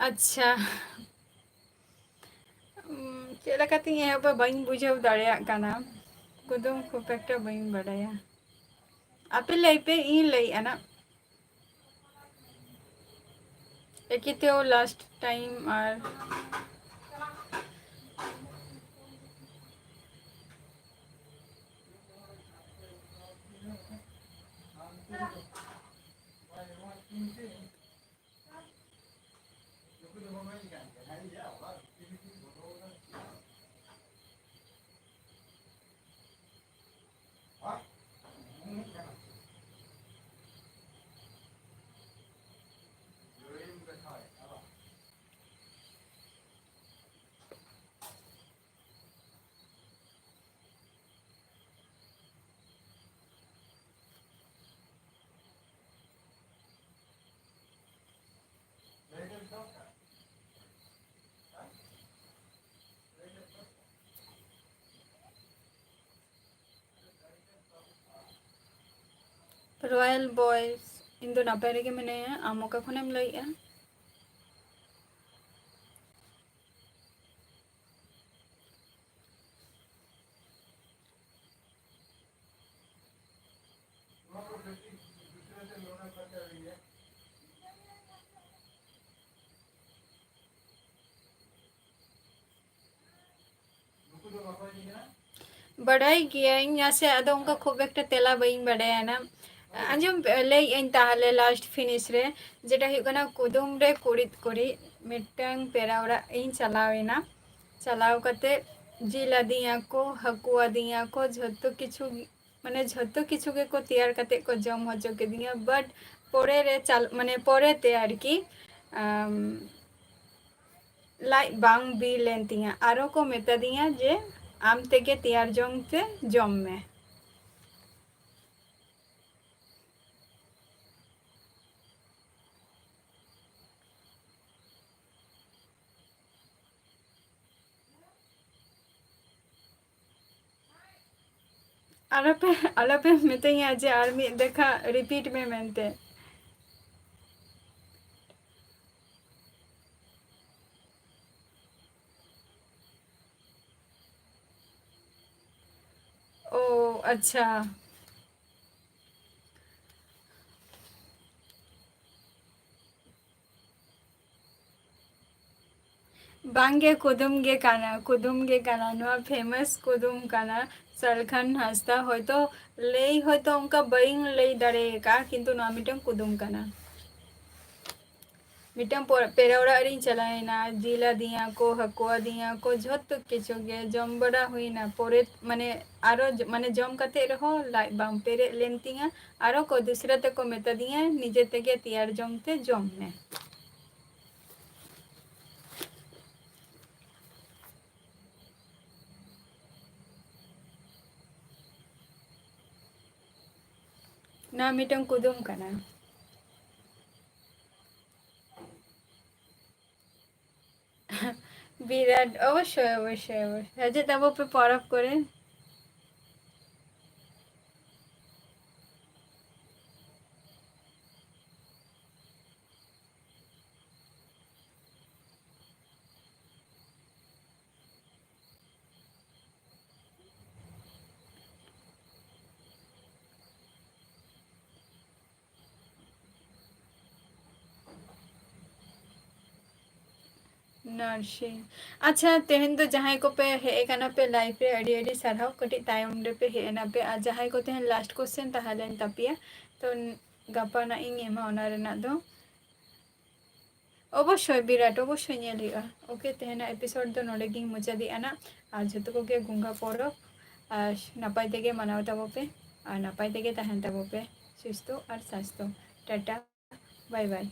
ᱟᱪᱪᱷᱟ᱾ ᱩᱢ, ᱪᱮᱫ ᱞᱮᱠᱟᱛᱤᱧ ᱮᱦᱚᱵᱟ, ᱵᱟᱹᱧ ᱵᱩᱡᱷᱟᱹᱣ ᱫᱟᱲᱮᱭᱟᱜ ᱠᱟᱱᱟ᱾ ᱠᱩᱫᱩᱢ ᱠᱷᱩᱵ ᱮᱠᱴᱟ ᱵᱟᱹᱧ ᱵᱟᱰᱟᱭᱟ᱾ ᱟᱯᱮ ᱞᱟᱹᱭ ᱯᱮ, ᱤᱧ ᱞᱟᱹᱭᱮᱫᱼᱟ ᱱᱟᱜ᱾ ᱮᱠᱤᱛᱮᱣ last time ᱟᱨ Royal Boys, ᱤᱧ ᱫᱚ ᱱᱟᱯᱟᱭ ᱨᱮᱜᱮ ᱢᱮᱱᱟᱹᱧᱟ᱾ ᱟᱢ ᱚᱠᱟ ᱠᱷᱚᱱᱮᱢ ᱞᱟᱹᱭᱮᱜᱼᱟ? ᱵᱟᱰᱟᱭ ᱜᱤᱭᱟᱹᱧ ᱱᱟᱥᱮ, ᱟᱫᱚ ᱚᱱᱠᱟ ᱠᱷᱩᱵ ᱮᱠᱴᱟ ᱛᱮᱞᱟ ᱵᱟᱹᱧ ᱵᱟᱰᱟᱭᱟ ᱱᱟ᱾ ᱟᱸᱡᱚᱢ ᱯᱮ, ᱞᱟᱹᱭᱮᱫ ᱟᱹᱧ ᱛᱟᱦᱚᱞᱮ last finish ᱨᱮ, ᱡᱮᱴᱟ ᱦᱩᱭᱩᱜ ᱠᱟᱱᱟ ᱠᱩᱫᱩᱢ ᱨᱮ ᱠᱩᱲᱤᱫ ᱠᱩᱲᱤᱫ᱾ ᱢᱤᱫᱴᱟᱝ ᱯᱮᱲᱟ ᱚᱲᱟᱜ ᱤᱧ ᱪᱟᱞᱟᱣ ᱮᱱᱟ, ᱪᱟᱞᱟᱣ ᱠᱟᱛᱮ ᱡᱤᱞ ᱟᱹᱫᱤᱧᱟ ᱠᱚ, ᱦᱟᱹᱠᱩ ᱟᱹᱫᱤᱧᱟ ᱠᱚ, ᱡᱷᱚᱛᱚ ᱠᱤᱪᱷᱩ ᱜᱮ, ᱢᱟᱱᱮ ᱡᱷᱚᱛᱚ ᱠᱤᱪᱷᱩ ᱜᱮᱠᱚ ᱛᱮᱭᱟᱨ ᱠᱟᱛᱮ ᱠᱚ ᱡᱚᱢ ᱦᱚᱪᱚ ᱠᱤᱫᱤᱧᱟ, but ᱯᱚᱨᱮ ᱨᱮ ᱪᱟᱞ-, ᱢᱟᱱᱮ ᱯᱚᱨᱮ ᱛᱮ ᱟᱨᱠᱤ, ᱟᱢ, ᱞᱟᱡ ᱵᱟᱝ ᱵᱤ ᱞᱮᱱ ᱛᱤᱧᱟ, ᱟᱨᱚ ᱠᱚ ᱢᱮᱛᱟ ᱫᱤᱧᱟ ᱡᱮ ᱟᱢ ᱛᱮᱜᱮ ᱛᱮᱭᱟᱨ ᱡᱚᱝ ᱛᱮ ᱡᱚᱢ ᱢᱮ᱾ ᱟᱞᱚᱯᱮ, ᱟᱞᱚᱯᱮ ᱢᱤᱛᱟᱹᱧᱟ ᱡᱮ ᱟᱨ ᱢᱤᱫ ᱫᱮᱠᱷᱟ repeat ᱢᱮ ᱢᱮᱱᱛᱮ᱾ ᱳ, ᱟᱪᱪᱷᱟ᱾ ᱵᱟᱝᱜᱮ, ᱠᱩᱫᱩᱢ ᱜᱮ ᱠᱟᱱᱟ, ᱠᱩᱫᱩᱢ ᱜᱮ ᱠᱟᱱᱟ, ᱱᱚᱣᱟ famous ᱠᱩᱫᱩᱢ ᱠᱟᱱᱟ᱾ ᱥᱟᱞᱠᱷᱟᱱ ᱦᱟᱸᱥᱫᱟ, ᱦᱚᱭᱛᱳ ᱞᱟᱹᱭ, ᱦᱚᱭᱛᱳ ᱚᱱᱠᱟ ᱵᱟᱹᱧ ᱞᱟᱹᱭ ᱫᱟᱲᱮ ᱟᱠᱟᱫᱼᱟ, ᱠᱤᱱᱛᱩ ᱱᱚᱣᱟ ᱢᱤᱫᱴᱟᱝ ᱠᱩᱫᱩᱢ ᱠᱟᱱᱟ᱾ ᱢᱤᱫᱴᱟᱝ ᱯᱚᱨ-, ᱯᱮᱲᱟ ᱚᱲᱟᱜ ᱨᱤᱧ ᱪᱟᱞᱟᱣᱮᱱᱟ, ᱡᱤᱞ ᱟᱹᱫᱤᱧᱟ ᱠᱚ, ᱦᱟᱹᱠᱩ ᱟᱹᱫᱤᱧᱟ ᱠᱚ, ᱡᱷᱚᱛᱚ ᱠᱤᱪᱷᱩ ᱜᱮ ᱡᱚᱢ ᱵᱟᱲᱟ ᱦᱩᱭᱱᱟ᱾ ᱯᱚᱨᱮ, ᱢᱟᱱᱮ, ᱟᱨᱚ ᱡᱚ-, ᱢᱟᱱᱮ, ᱡᱚᱢ ᱠᱟᱛᱮ ᱨᱮᱦᱚᱸ ᱞᱟᱡ ᱵᱟᱝ ᱯᱮᱨᱮᱡ ᱞᱮᱱ ᱛᱤᱧᱟ᱾ ᱟᱨᱚ ᱠᱚ ᱫᱩᱥᱨᱟ ᱛᱮᱠᱚ ᱢᱮᱛᱟ ᱫᱤᱧᱟ, "ᱱᱤᱡᱮ ᱛᱮᱜᱮ ᱛᱮᱭᱟᱨ ᱡᱚᱝ ᱛᱮ ᱡᱚᱢ ᱢᱮ᱾" ᱱᱚᱣᱟ ᱢᱤᱫᱴᱟᱝ ᱠᱩᱫᱩᱢ ᱠᱟᱱᱟ᱾ ᱵᱤᱨᱟᱴ, ᱚᱵᱚᱥᱥᱳᱭ, ᱚᱵᱚᱥᱥᱳᱭ, ᱚᱵᱚᱥᱥᱳᱭ᱾ ᱦᱤᱡᱩᱜ ᱛᱟᱵᱚ ᱯᱮ ᱯᱚᱨᱚᱵᱽ ᱠᱚᱨᱮ᱾ ᱱᱟᱨᱥᱤᱝ᱾ ᱟᱪᱪᱷᱟ, ᱛᱮᱦᱮᱧ ᱫᱚ ᱡᱟᱦᱟᱸᱭ ᱠᱚᱯᱮ ᱦᱮᱡ ᱟᱠᱟᱱᱟ ᱯᱮ live ᱨᱮ, ᱟᱹᱰᱤ ᱟᱹᱰᱤ ᱥᱟᱨᱦᱟᱣ᱾ ᱠᱟᱹᱴᱤᱡ ᱛᱟᱭᱚᱢ ᱨᱮᱯᱮ ᱦᱮᱡ ᱮᱱᱟ ᱯᱮ, ᱟᱨ ᱡᱟᱦᱟᱸᱭ ᱠᱚ ᱛᱮᱦᱮᱧ last question ᱛᱟᱦᱮᱸ ᱞᱮᱱ ᱛᱟᱯᱮᱭᱟ, ᱛᱚ ᱜᱟᱯᱟ ᱱᱟᱜ ᱤᱧ ᱮᱢᱟ ᱚᱱᱟ ᱨᱮᱱᱟᱜ ᱫᱚ᱾ ᱚᱵᱚᱥᱥᱳᱭ ᱵᱤᱨᱟᱴ, ᱚᱵᱚᱥᱥᱳᱭ ᱧᱮᱞ ᱦᱩᱭᱩᱜᱼᱟ᱾ Okay, ᱛᱮᱦᱮᱧᱟᱜ episode ᱫᱚ ᱱᱚᱰᱮ ᱜᱤᱧ ᱢᱩᱪᱟᱹᱫᱮᱜᱼᱟ ᱱᱟᱜ᱾ ᱟᱨ ᱡᱷᱚᱛᱚ ᱠᱚᱜᱮ ᱜᱚᱝᱜᱟ ᱯᱚᱨᱚᱵᱽ ᱟᱨ ᱱᱟᱯᱟᱭ ᱛᱮᱜᱮ ᱢᱟᱱᱟᱣ ᱛᱟᱵᱚ ᱯᱮ ᱟᱨ ᱱᱟᱯᱟᱭ ᱛᱮᱜᱮ ᱛᱟᱦᱮᱱ ᱛᱟᱵᱚ ᱯᱮ, ᱥᱩᱥᱛᱷᱚ ᱟᱨ ᱥᱟᱥᱛᱷᱚ᱾ Tata, bye bye᱾